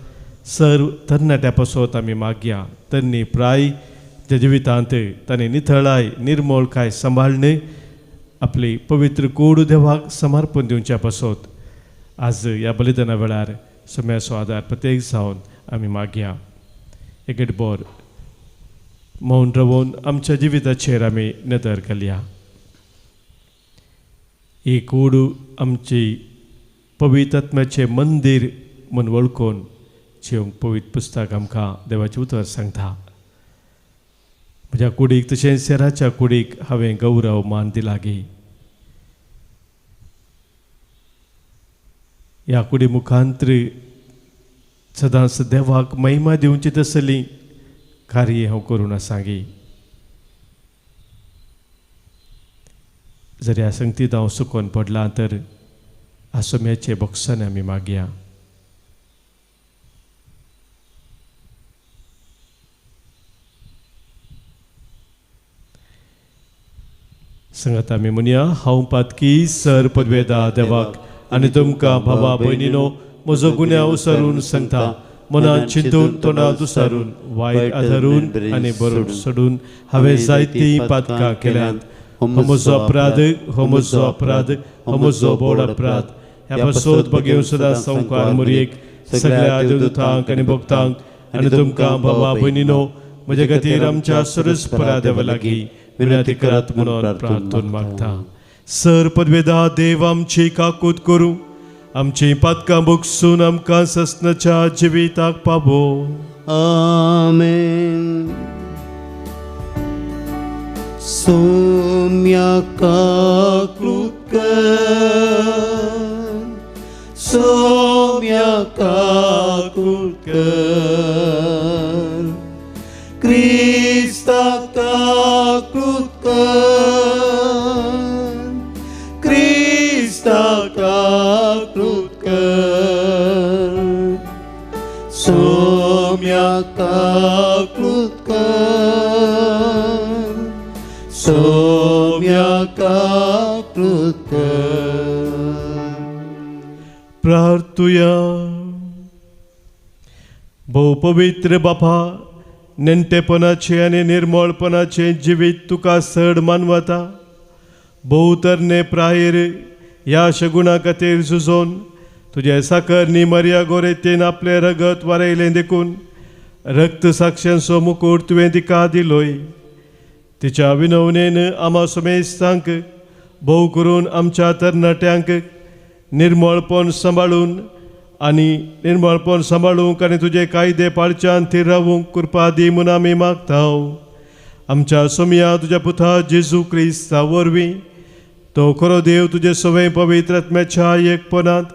सर्व तरणाट्या पासत आमी मागया, तरणी प्राय त्या जिवितांत तांणी नितळाय निर्मळकाय सांबाळणे आपली पवित्र कूड देवाक समर्पण दिवच्या पासत आज ह्या बलिदाना वेळार सम्याचो आदार प्रत्येक जावन आमी मागया. एक बोर मौन रावन आमच्या जिविताचेर आमी नदर घालया. ही कूड आमची पवित्र आत्म्याचें मंदीर म्हूण वळखून जेवंक पवित्र पुस्तक आमकां देवाचें उतर सांगता. म्हज्या कुडीक तशेंच हेराच्या कुडीक हांवें गौरव मान दिला गी. ह्या कुडी मुखांतर सदांच देवाक महिमा दिवची तसली कार्य हांव करूं आसा गी. जर ह्या संगतीत हांव सुकोन पडलां तर आसम्याचे बोक्सांनी आमी मागया. संगत आमी म्हणया, हांव पातकी सर पदवेदा देवाक आनी तुमकां भावा भयणीनो म्हजो गुन्यांव सरून सांगता, मनान चिंतून तोंडात दुसारून वायट आधारून आनी बरोड सोडून हांवें जायतीं पातकां केल्यांत. हो म्हजो अपराध, हो म्हजो अपराध, हो म्हजो बोड अपराध. ह्या पासत बगेवन सदां संवकार मोरयेक सगळ्या देवदूतांक आनी भक्तांक आनी तुमकां बाबा भयणीनो म्हज्या खातीर आमच्या सरस्परा देवा लागीं विनंती करात म्हणून प्रार्थून मागता. सर पदवेदा देव आमची काकूत करूं, आमची पातकां भोगसून आमकां ससनाच्या जिविताक पावो. आमेन. सोम्या काकूत कर, सोम्या काकूत कर, क्रिस्ता काकूत कर, क्रिस्ता काकूत कर, सोम्या काकूत कर, सोम्या काकूत कर. प्रार्थुया. भोव पवित्र बापा, नेणटेपणाचें आनी निर्मळपणाचें जिवीत तुका चड मानवता. भोव तरणे प्रायेर ह्या शगुणा खातीर झुजोन तुजे साकरनी मर्या गोरेतेन आपलें रगत वारयलें देखून रक्त साक्षांचो मुकूट तुवें तिका दिलोय. तिच्या विनवणेन आमा समेस्तांक भोव करून आमच्या तरणाट्यांक निर्मळपण सांबाळून आनी निर्मळपण सांबाळूंक आनी तुजे कायदे पाळच्यान थीर रावूंक कृपा दी म्हूण आमी मागता. आमच्या सोमया तुज्या पुता जेजू क्रिस्ता वरवीं तो खरो देव तुजे सवय पवित्र आत्म्याच्या एकपणांत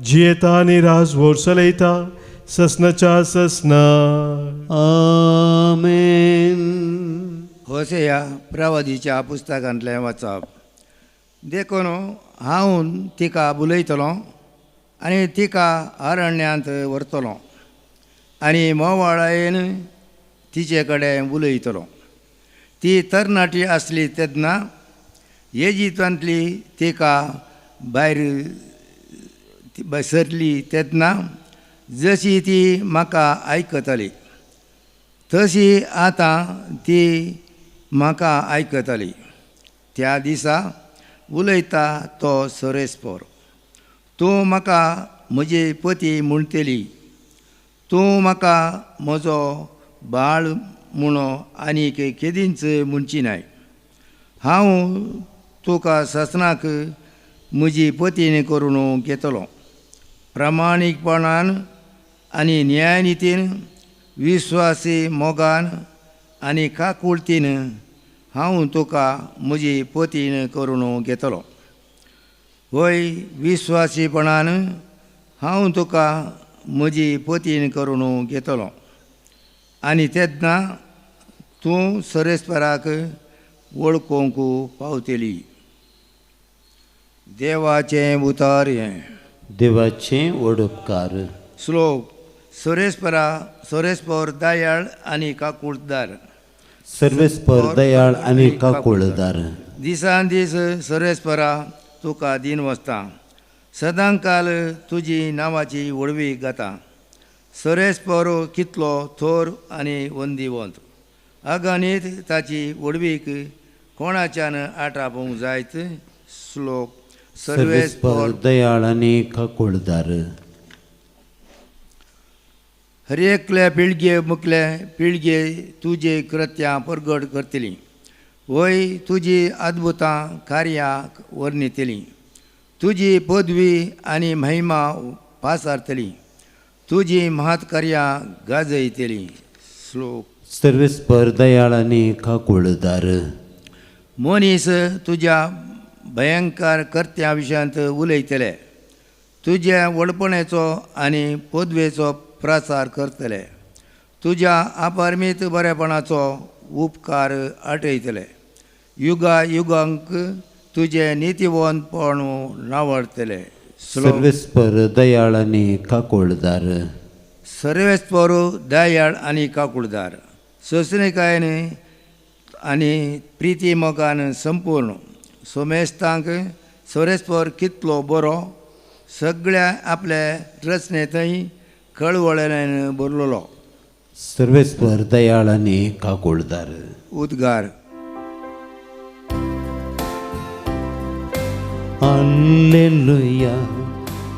जियेता आनी राजवट चलयता ससनाच्या ससना. आमेन. होसेया प्रवादीच्या पुस्तकांतलें वाचप. देखून हांव तिका बुलयतलो आनी तिका अरण्यांत व्हरतलो आनी मोवाळायेन तिचे कडेन उलयतलो. ती तरणाटी आसली तेन्ना येजितांतली तिका भायर सरली तेन्ना जशी ती म्हाका आयकताली तशी आतां ती म्हाका आयकताली. त्या दिसा उलयता तो सरेस्पर, तूं म्हाका म्हजी पती म्हणटली, तूं म्हाका म्हजो बाळ म्हणो आनीक केदींच म्हणची नाय. हांव तुका ससनाक म्हजी पतीन करून घेतलो. प्रामाणीकपणान आनी न्यायनितीन, विस्वासी मोगान आनी काकुळतीन हांव तुका म्हजी पतीन करून घेतलो. वय विस्वासीपणान हांव तुका म्हजी पतीन करून घेतलो आनी तेन्ना तूं सरेस्पराक वळखूंक पावतली. देवाचें उतर हें. देवाचें वडपकार. श्लोक. सरेस्परा सरेस्पर दयाळ आनी काकुळदार. सर्वेस्पर दयाळ आनी काकुळदार. दिसान दीस सरेस्परा तुका दिन वसता, सदांकाल तुजी नांवाची व्हडवी गाता. सरेस्पर कितलो थोर आनी वंदीवंत, अगणीत ताची व्हडवीक कोणाच्यान आटापूंक जायत. श्लोक. सर्वेस्पर दयाळ आनी काकुळदार. हर एकल्या पिळगे मुखले पिळगे तुजे कृत्यां परगट करतली, वय तुजी अद्भुतां कार्यां वर्णितली. तुजी पदवी आनी महिमा पासारतली, तुजी महत्कार्यां गाजयतली. श्लोक. सर्वेस्पर दयाळ आनी काकुळदार. मनीस तुज्या भयंकर कर्त्या विशयांत उलयतले, तुज्या व्हडपणाचो आनी पदवेचो प्रसार करतले, तुज्या अपरमीत बरेपणाचो उपकार आटयतले, युगा युगांक तुजें नितीवंतपण नावडतले. सर्वेस्पर दयाळ आनी काकुळदार. सर्वेस्पर दयाळ आनी काकुळदार. सोंसणीकायेन आनी प्रिती मोगान संपूर्ण सोमेस्तांक सर्वेस्पर कितलो बरो, सगळ्या आपले रचनेंतय कळवळ्यान भरलेलो. सर्वेस्पर दयाळ आनी काकुळदार. उद्गार. Alleluia,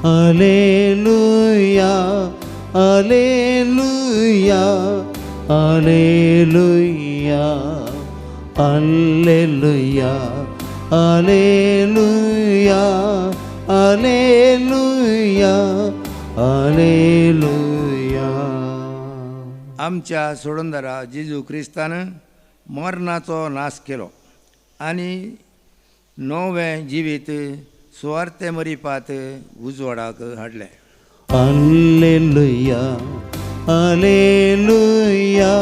alleluia, alleluia, alleluia, alleluia, alleluia, alleluia, alleluia. आमच्या सोडणदारा जेजू क्रिस्तान मरणाचो नाश केलो आनी नवें जिवीत सुवार्ते मरिपात उजवाडाक हाडलें. Alleluia, alleluia,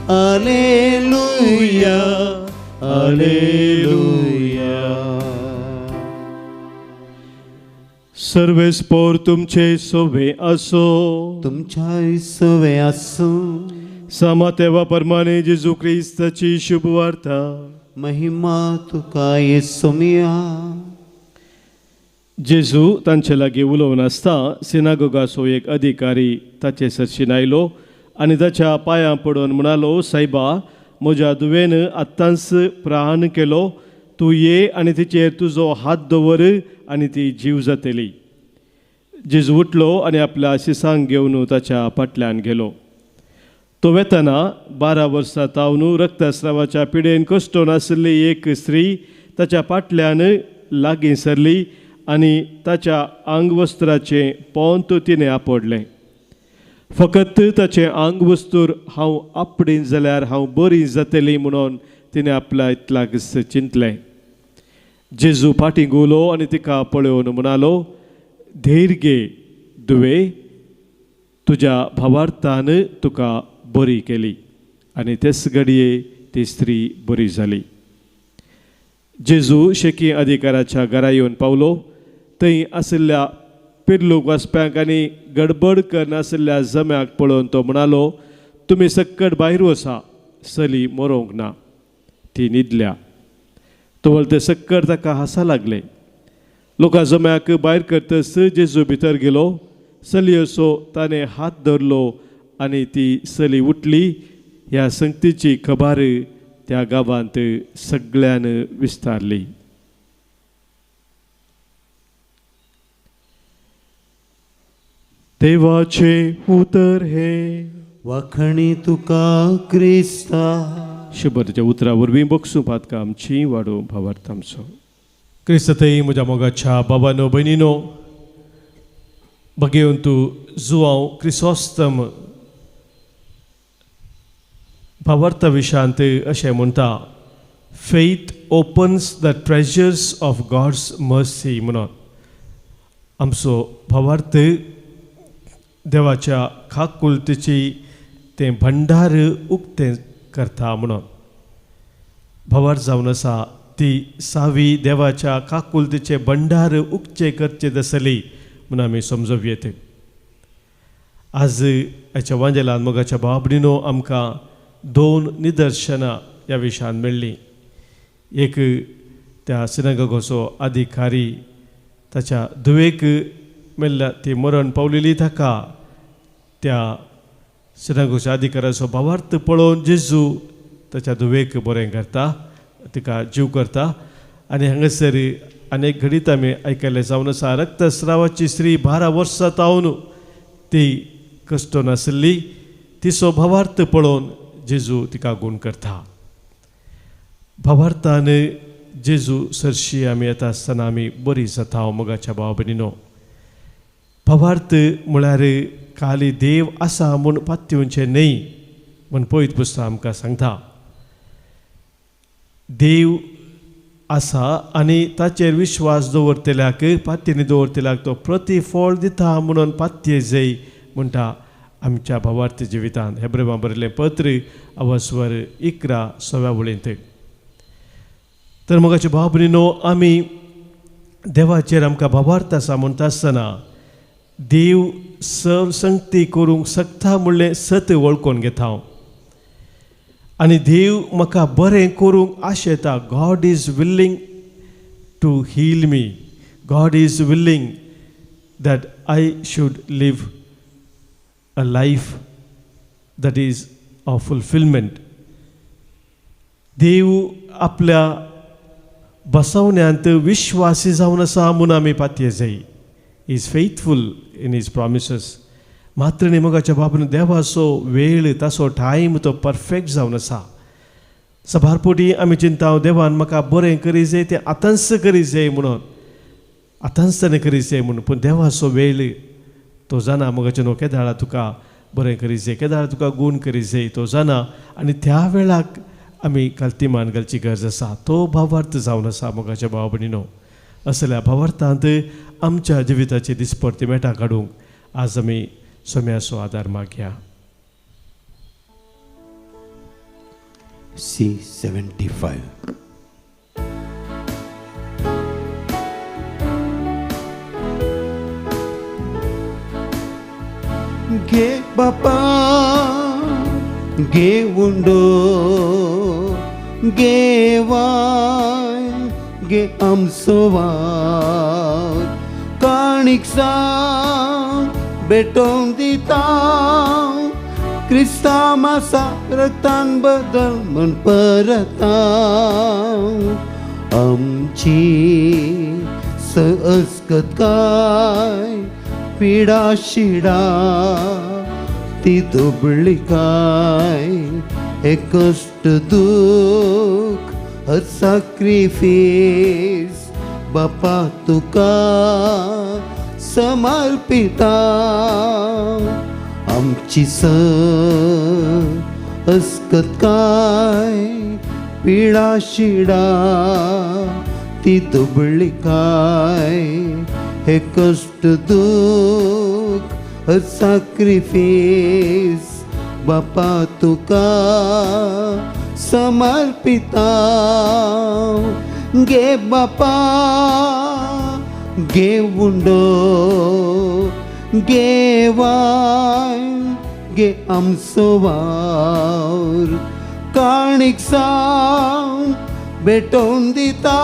alleluia, alleluia. सर्वेस्पोर तुमचे सोवे असो, तुमच्या सोवे असो. सामातेवा परमाने जेजू क्रिस्ताची शुभवार्ता. महिमा तुका येसुमिया. जेजू तांचे लागीं उलोवन आसता सिनागोगाचो एक अधिकारी ताचे सरशीन आयलो आनी ताच्या पांयां पडून म्हणालो, सायबा, म्हज्या धुवेन आत्तांच प्राण केलो, तूं ये आनी तिचेर तुजो हात दवर आनी ती जीव जातली. जेजू उठलो आनी आपल्या शिसांक घेवन ताच्या फाटल्यान गेलो. तो वेतना 12 वर्सां तावन रक्तस्रावाच्या पिडेन कश्टोन आशिल्ली एक स्त्री ताच्या फाटल्यान लागीं सरली आनी ताच्या आंगवस्त्राचें पोंत तिणें आपडलें. फकत ताचें आंगवस्त्र हांव आपडीन जाल्यार हांव बरी जातली म्हणून तिणें आपल्या इतल्याक चिंतलें. जेजू फाटीं घुंवलो आनी तिका पळोवन म्हणालो, धैर्य घे धुवे, तुज्या भावार्थान तुका बरी केली. आनी तेच घडये ती स्त्री बरी जाली. जेजू शेकी अधिकाराच्या घरा येवन पावलो. थंय आशिल्ल्या पिर्लूक वचप्यांक आनी गडबड करनाशिल्ल्या जम्याक पळोवन तो म्हणालो, तुमी सक्कड भायर वसा, चली मरोंक ना, ती न्हिदल्या. तवळ ते सक्कड ताका हांसा लागले. लोकां जम्याक भायर करतच जेजू भितर गेलो. चलयेचो ताणें हात धरलो आनी ती चली उठली. ह्या संगतीची खबर त्या गांवांत सगळ्यान विस्तारली. देवाचे उतर हे वाखणी तुका क्रिस्ता. शबरच्या उतरा वरवीं बक्षू पातका आमची वाडो भावार्थ आमचो. क्रिस्तथंय म्हज्या मोगाच्या बाबानो भयणीनो, बगेवन तूं जुवांव क्रिसोस्तम भावार्थ विशांत अशें म्हणटा, faith opens the treasures of God's mercy म्हणून. आमचो भावार्थ देवाच्या खाकुलतेची तें भंडार उक्तें करता म्हणून. भावार्थ जावन आसा ती सावी देवाच्या काकुलतेचे भंडार उक्चे करचे तसली म्हणून आमी समजूं येत. आज हाच्या वांजेलान मोगाच्या बाबडीनो आमकां 2 निदर्शनां ह्या विशयान मेळ्ळीं. एक त्या सिनागोगाचो अधिकारी ताच्या धुवेक मेल्ल्या ती मरण पावलेली, ताका त्या सिनागोगाच्या अधिकाराचो भावार्थ पळोवन जेजू ताच्या धुवेक बरें करता, तिका जीव करता. आनी हांगासर अनेक घडीत आमी आयकल्लें जावन आसा, रक्तस्रावाची स्त्री 12 वर्सां तावन ती कश्ट नासली, तिचो भावार्थ पळोवन जेजू तिका गूण करता. भावार्थान जेजू सरशी आमी येता आसतना आमी बरी जाता मोगाच्या भाव भयणीनो. भावार्थ म्हळ्यार खाली देव आसा म्हूण पातयेवचें न्हय म्हूण पवित्र पुस्तक आमकां सांगता. देव आसा आनी ताचेर विश्वास दवरतल्याक, पातयेनी दवरतल्याक तो प्रतिफळ दिता म्हणून पातये जय म्हणटा आमच्या भावार्थ जिवितांत. हेब्रेवां बरयल्लें पत्र अवस्वर 11 सव्या वळींत. तर मोगाचे भाव भयणीनो, आमी देवाचेर आमकां भावार्थ आसा म्हणटा आसतना देव सर्व संगती करूंक शकता म्हणलें सत वळखून घेता हांव आनी देव म्हाका बरें करूंक आशेता. God is willing to heal me, God is willing that I should live a life that is of fulfilment. देव आपल्या बसवण्यांत विश्वासी जावन आसा म्हूण आमी पातये जाय. Is faithful in his promises. मात्र न्ही मोगाच्या बाबून देवाचो वेळ ताचो टायम तो परफेक्ट जावन आसा. सभारपोटी आमी चिंता देवान म्हाका बरें करी जाय तें आतांच करी जाय म्हणून, आतांच ताणें करी जाय म्हणून, पूण देवाचो वेळ तो जाणा मोगाचे न्हू केदाळा तुका बरें करी जाय, केदाळा तुका गूण करी जाय तो जाणा आनी त्या वेळाक आमी कालतीमान घालची गरज आसा. तो भावार्थ जावन आसा मोगाच्या भाव भयणीनो. असल्या भावार्थांत आमच्या जिविताची दिसपडती मेटां काडूंक आज आमी सोम्याचो आदार मागया. C75. घे बापा घे उंडो घे वाय घे आमचो वावर काणीक सांग भेटोवन दिता क्रिस्तांव आसा रक्तान बदल म्हण परता आमची सहस्कत काय पिडा शिडा ती दुबळी काय हे कश्ट दुख साक्रिफीस बापा तुका समर्पिता आमची असकत काय पिडा शिडा ती दुबळी काय हे कश्ट दुख साक्रिफीस बापा तुका समर्पिता गे बापा गे उंडो गे वाय गे आमचो वावर काणीक सांग भेटोवन दिता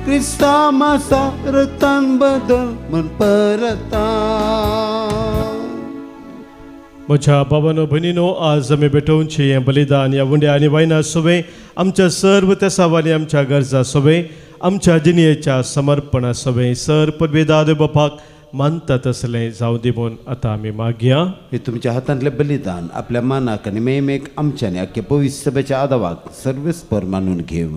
क्रिस्तांव आसा रक्तान बदल म्हण परता. म्हज्या बाबानो भयणीनो, आज आमी भेटोवचें हें बलिदान ह्या उंड्या आनी वायना सोबें आमच्या सर्व तेसावांनी आमच्या गरजा सोबें आमच्या जिणेच्या समर्पणा सोबें सर पदवेदाद बापाक मानता तसलें जावं दी म्हूण आतां आमी मागया. हे तुमच्या हातांतलें बलिदान आपल्या मानाक आनी मेमेक आमच्यानी आख्या पवित्र सभेच्या आदावाक सर्वेस्पर मानून घेव.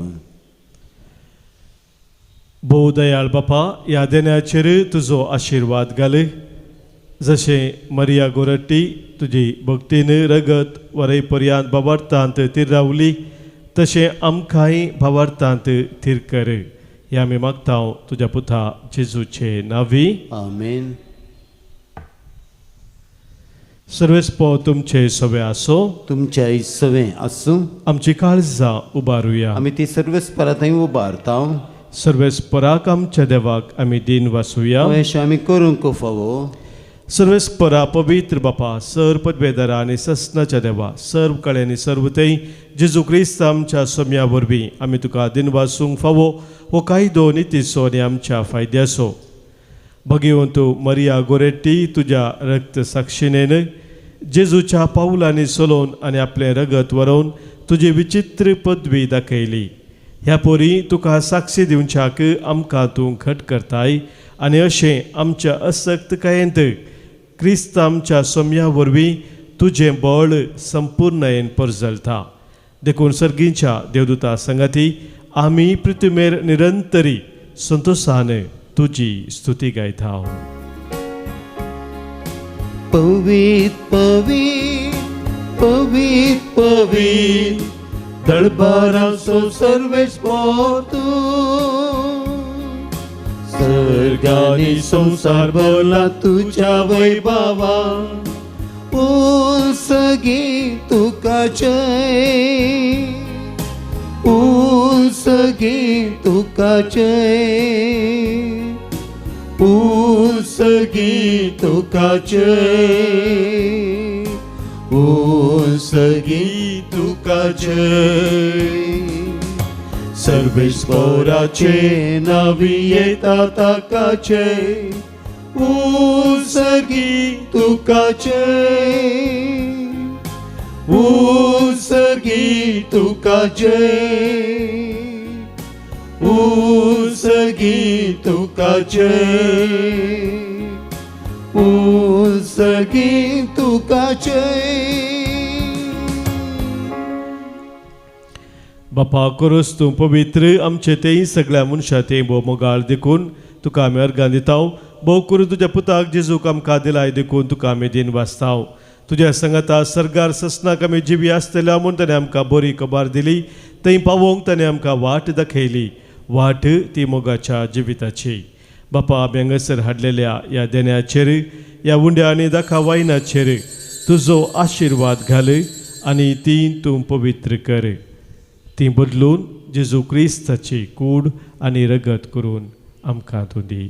भोव दयाळ बापा, ह्या देण्याचेर तुजो आशिर्वाद घाल. जशें मरिया गोरट्टी तुजी भक्तीन रगत वरय पर्यांत भावार्थांत थिरावली तशें आमकांय भावार्थांत थीर कर. हें आमी मागता तुज्या पुता जेजूचे नांवी. आमेन. सर्वेस्पो तुमचे सवे आसो, तुमच्याय सवे आसूं. आमची काळजां उबारुया. आमी ती सर्वेस्परा थंय उबारता. सर्वेस्पराक आमच्या देवाक आमी दीन वासुया. अशें आमी करूंक फावो. सर्वेस्परा पवित्र बापा, सर पदवेदारा आनी ससनाच्या देवा, सर्व कळे आनी सर्व थंय जेजू क्रिस्त आमच्या सोम्या वरवीं आमी तुका दीन वासूंक फावो हो कायदो नितीचो आनी आमच्या फायद्याचो. भगेवन तूं मरिया गोरेट्टी तुज्या रक्त साक्षिणेन जेजूच्या पावलांनी चलोवन आनी आपलें रगत वरोवन तुजी विचित्र पदवी दाखयली. ह्या पोरी तुका साक्षी दिवच्याक आमकां तूं घट करताय आनी अशें आमच्या असक्तकायेंत क्रिस्त आमच्या सोम्या वरवीं तुजें बळ संपूर्णयेन परजलता. देखून सर्गींच्या देवदूता संगाती आमी पृथ्वीमेर निरंतरी संतोषान तुजी स्तुती गायता. पवित पवित पवित पवित दरबाराचो सर्वेस्पर तूं, सर्गानी संवसार भरला तुज्या वैभवा, उलसगी तुका जय, उलसगी तुका जय, उलसगी तुका जय, उलसगी तुका जय. सर्वेस्पराचे नावी येता ताका जय, उलसगी तुका जय, उलसगी तुका जय, उसगी तुका जय, उसगी तुका जय। बापा कोरोस तूं पवित्र आमचे तेय सगळ्या मनशा ते भोव मोगाळ देखून तुका आमी अर्गां दिताव। भोव करून तुज्या पुताक जेजूक आमकां दिलाय देखून तुका आमी दिन वाचताव। तुज्या संगाता सर्गार ससनाक आमी जिवी आसतल्या म्हूण ताणें आमकां बरी खबर दिली। थंय पावोवंक ताणें आमकां वाट दाखयली, वाट ती मोगाच्या जिविताची। बापा आमी हांगासर हाडलेल्या ह्या देण्याचेर, ह्या उंड्या आनी दाखा वायनाचेर तुजो आशिर्वाद घाल आनी ती तूं पवित्र कर। ती बदलून जेजू क्रिस्ताची कूड आनी रगत करून आमकां तूं दी।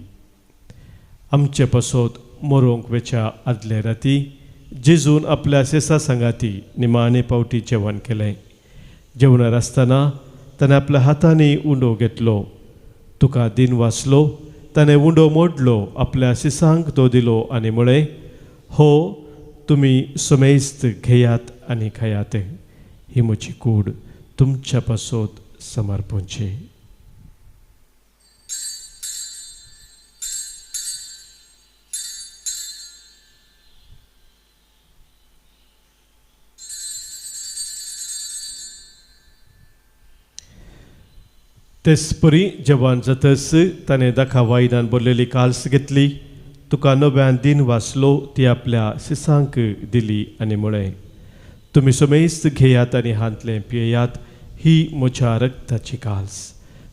आमचे पासत मरोंक वेच्या आदले राती जेजून आपल्या सेसा सांगाती निमाणे पावटी जेवण केलें। जेवणार आसतना ताणें आपल्या हातांनी उंडो घेतलो, तुका दिन वाचलो, ताणें उंडो मोडलो, आपल्या सिसांक तो दिलो आनी म्हळें, हो तुमी समेस्त घेयात आनी खायात, ही म्हजी कूड तुमच्या पासत समर्पणची। तेचपरी जेवण जातच ताणें दाखा वायनान भरलेली काल्स घेतली, तुका नव्यान दिन वाचलो, ती आपल्या सिसांक दिली आनी म्हळें, तुमी समेस्त घेयात आनी हांतलें पियेयात, ही म्हज्या रक्ताची काल्स,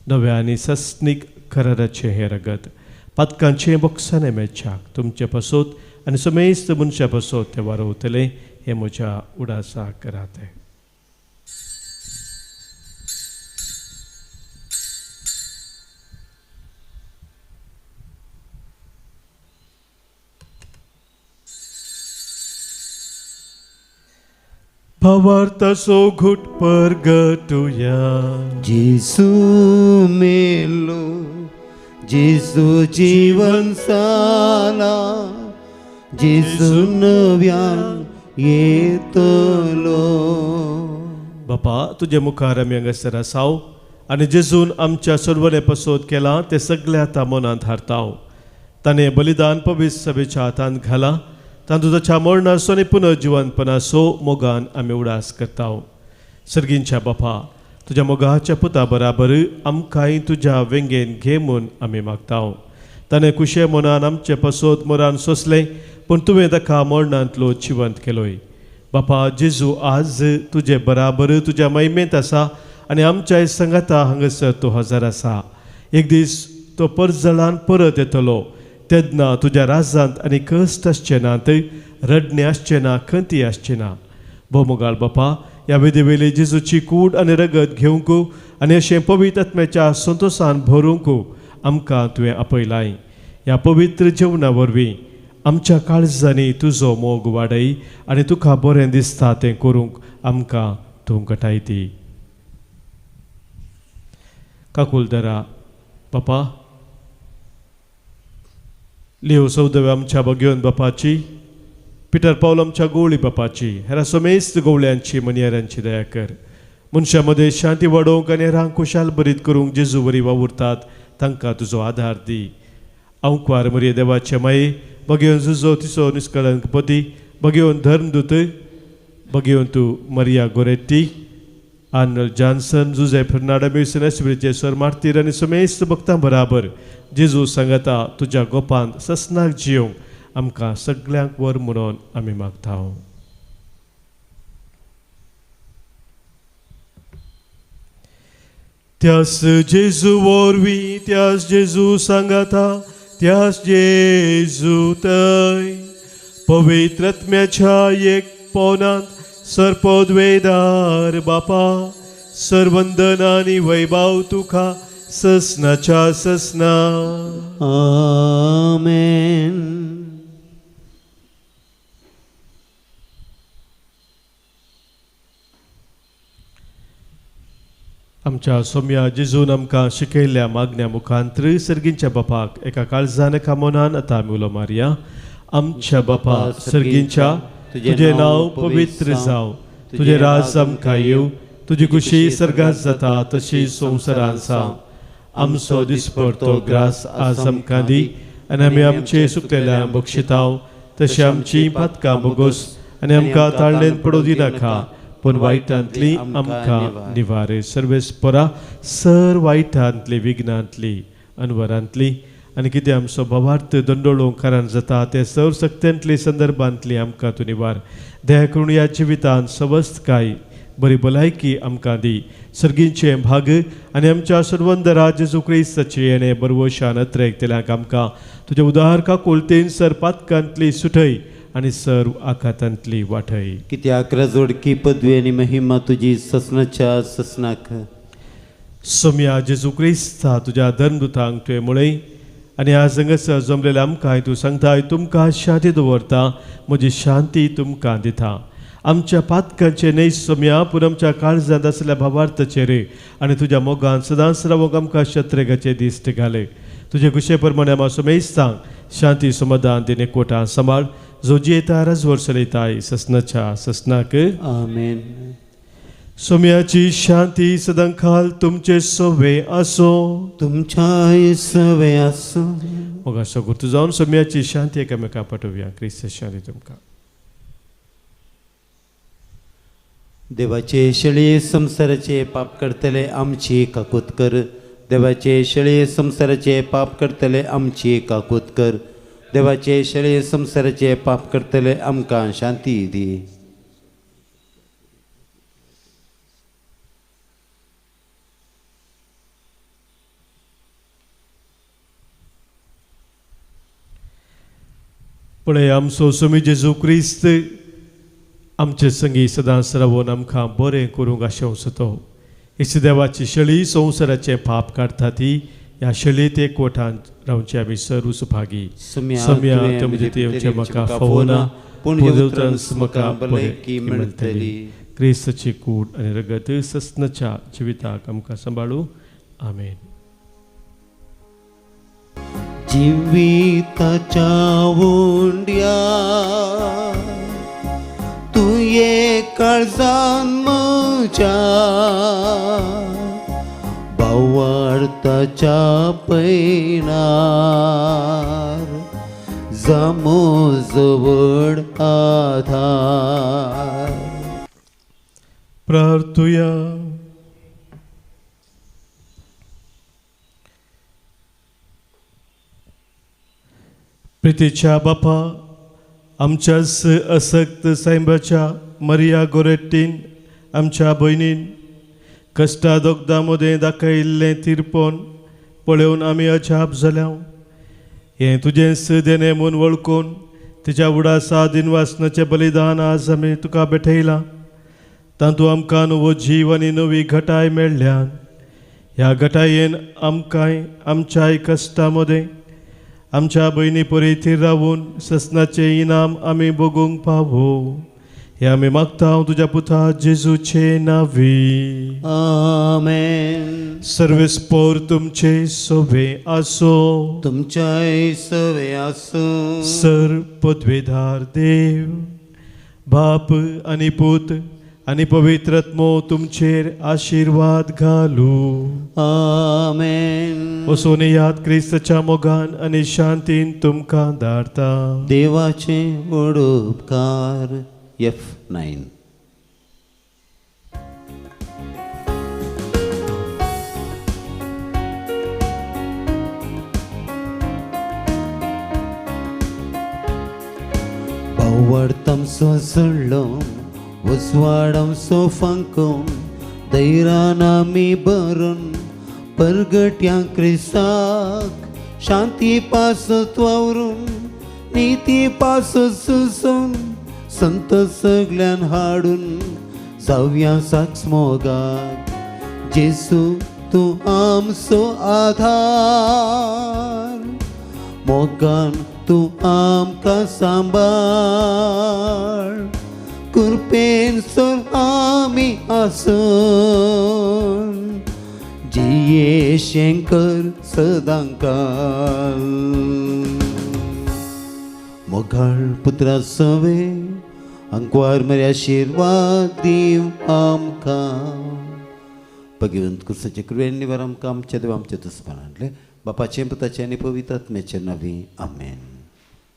नव्या आनी सस्नीक कराराचें हें रगत, पातकांचें बोक्साणें मेळच्याक तुमचे पासत आनी समेस्त मनशा पासत तें वारोवतलें, हें म्हज्या उडासाक करात। भावार्थाचो घुट परगटुया। जेजू मेलो, जेजू जीवन जाला, जेजू नव्यान येतलो। बापा तुजे मुखार आमी हांगासर आसाव आनी जेजून आमच्या सोडवणे पासत केलां तें सगळें आतां मनांत हाडटाव। ताणें बलिदान पवित्र सभेच्या हातांत घालां, तातूंत ताच्या मरणाचो आनी पुनर्जिवनपणाचो मोगान आमी उडास करताव। सर्गींच्या बापा तुज्या मोगाच्या पुता बराबर आमकांय तुज्या वेंगेन घे म्हूण आमी मागताव। ताणें कुशे मनान आमचे पासत मरान सोंसलें, पूण तुवें ताका मरणांतलो जिवंत केलोय। बापा जेजू आज तुजे बराबर तुज्या महिमेंत आसा आनी आमच्या संगाता हांगासर तो हजर आसा। एक दीस तो परजळान परत येतलो, तेन्ना तुज्या राजांत आनी कश्ट आसचे नात, रडणें आसचें ना, खंती आसचें ना। भोवमोगाळ बापा ह्या वेदीवेली जेजूची कूड आनी रगत घेवंक आनी अशें पवित्र आत्म्याच्या संतोसान भरूंक आमकां तुवें आपयलाय। ह्या पवित्र जेवणा वरवीं आमच्या काळजांनी तुजो मोग वाडय आनी तुका बरें दिसता तें करूंक आमकां तूं घटाय दी। काकुलदरा बापा लियो सौदव्या आमच्या बगेवन बापाची, पिटर पावल आमच्या गोवळी बापाची, हेरा समेस्त गोवळ्यांची मनियारांची दया कर। मनशां मदें शांती वाडोवंक आनी हेरांक खुशाल बरीत करूंक जेजू वरी वावुरतात तांकां तुजो आदार दी। आंकवार मरिये देवाचे माये बगेवन जुजो तिचो निस्कळंक पती, बगेवन धर्मदूत, बगेवन तूं मरिया गोरेट्टी, आर्नल्ड जॉन्सन, जुजे फर्नांडो मिल्सन, एस्पिरिचे सर मार्तीर आनी समेस्त भक्तां बराबर जेजू सांगता तुज्या गोपांत ससनाक जियोंक आमकां सगल्यांक वर म्हणून आमी मागता। त्यास जेजू वरवीं, त्यास जेजू सांगता, त्यास जेजू थंय पवित्र आत्म्याच्या एक पोनांत सर्पद्वेदार बापा सर्वंदन आनी वैभव तुका ससनाच्या ससना। आमेन। आमच्या सोम्या जेजून आमकां शिकयल्ल्या मागण्या मुखांत्र सर्गींच्या बापाक एका काळजान एका मनान आतां आमी उलो मारया। आमच्या बापा सर्गींच्या, तुजें नांव पवित्र जावं, तुजें राज आमकां येवं, तुजी खुशी सर्गांत जाता तशी संवसारांत जावं। आमचो दिसपडतो ग्रास आज आमकां दी आनी आमी आमचे सुकलेल्या बक्षिताव तशें आमची पातकां बोगोस आनी आमकां ताळ्ळेन पडोवं दिनाका पूण वायटांतली आमकां निवारे. सर्वेस्परा सर वायटांतली विघ्नांतली अनवरांतली आनी कितें आमचो भावार्थ दंडोळोवंक कारण जाता ते सर सक्त्यांतली संदर्भांतली आमकां तूं निवार. दया करून ह्या जिवितांत सवस्तकाय बरी भलायकी आमकां दी. सर्गींचें भाग आनी आमच्या सर्वंदरा जेजू क्रिस्ताचें येणें बरवशान अत्रेक आमकां तुज्या उदार काकुळतेन सर पातकांतली सुटय आनी सर्व आघातांतली वाटय. कित्याक रजोडकी पदवी आनी महिमा तुजी ससनाच्या ससनाक. सोम्या जेजू क्रिस्ता तुज्या धर्मदूतांक तुवें म्हळें आनी आज हांगासर जमलेल्या आमकां तूं सांगताय तुमकां शांती दवरता म्हजी शांती तुमकां दिता. आमच्या पातकांचे न्हय सोम्या पूण आमच्या काळजांत आसल्या भावार्थाचेर आनी तुज्या मोगान सदांच रावंक आमकां शत्रेगाचे दिश्ट घाले. तुजे खुशे प्रमाणे आमकां सोमेस्तांक शांती समाधान दिने कोटा सांबाळ जो जियेता राजवर चलयताय ससनाच्या ससनाक. आमेन. सोम्याची शांती सदांकाल तुमचे सवे आसो. तुमच्याय सवे आसो. मोगा सगुर्त जावन सोम्याची शांती एकामेका पाठोवया. क्रिस्त शांती तुमकां. देवाचे शेळये संवसाराचे पाप करतले आमची काकूत कर. देवाचे शेळये संवसाराचे पाप करतले आमची काकूत कर. देवाचे शेळये संवसाराचे पाप करतले आमकां शांती दी. पळय आमचो स्वामी जेजू क्रिस्त आमचे संगी सदांच रावून आमकां बरें करूंक आशेवचो. इश्ट देवाची शेळी संवसाराचें पाप काडटा ती ह्या शेळयेत एकवटान रावचे आमी सर्व सुभागी. सोम्या तुमचे म्हाका फावना पूण म्हाका भलायकी मेळटली. क्रिस्ताची कूड आनी रगत ससनाच्या जिविताक आमकां सांबाळू. आमेन. जिविताच्या उंड्या तुये काळजान म्हज्या भावार्थाच्या पैणार जामो जवळ आधार. प्रार्थुया. प्रितीच्या बापा आमच्याच असक्त सायबाच्या मरिया गोरेट्टीन आमच्या भयणीन कश्टा दोगदां मदें दाखयिल्लें तिरपोन पळोवन आमी अजाप जाल्या. हें तुजें देणें म्हूण वळखून तिच्या उडासा दिनवासनाचें बलिदान आज आमी तुका भेटयलां. तातूंत आमकां नवो जीव आनी नवी घटाय मेळ्ळ्यान ह्या घटायेन आमकांय आमच्याय कश्टां मदें आमच्या भयणी परी थीर रावून ससनाचें इनाम आमी भोगूंक पावो. हे आमी मागता तुज्या पुता जेजूचे नांवी. आमेन. सर्वेस्पोर तुमचे सवे आसो. तुमच्याय सवे आसो. सर पदवेदार देव बाप आनी पूत आनी पवित्र आत्मो तुमचेर आशिर्वाद घालू. आमेन. वचून याद क्रिस्ताच्या मोगान आनी शांतीन तुमकां धाडता. देवाचे व्हड उपकार. F9. भावार्थामसो सडलो उजवाडामसो फांकोन दैरान आमी भरून परगट्या क्रिस्ताक शांती पासत वावरून निती पासत सुसून संत सगल्यान हाडून जावया साक्ष मोगाक. जेसू तूं आमचो आधार मोगान तूं आमकां सांबाळ कृपेन सर आमी आसून जिये शंकर सदांकाल. मोगाळ पुत्रा सवे अंकवार मरे आशिर्वाद दीव आमकां. भगवंत क्रिस्ताचे कृपेन निवार आमकां आमच्या देवा आमच्या दुस्मान हाडलें. बापाचें, पुताचें आनी पवित्र आत्म्याचें नांवी, आमेन.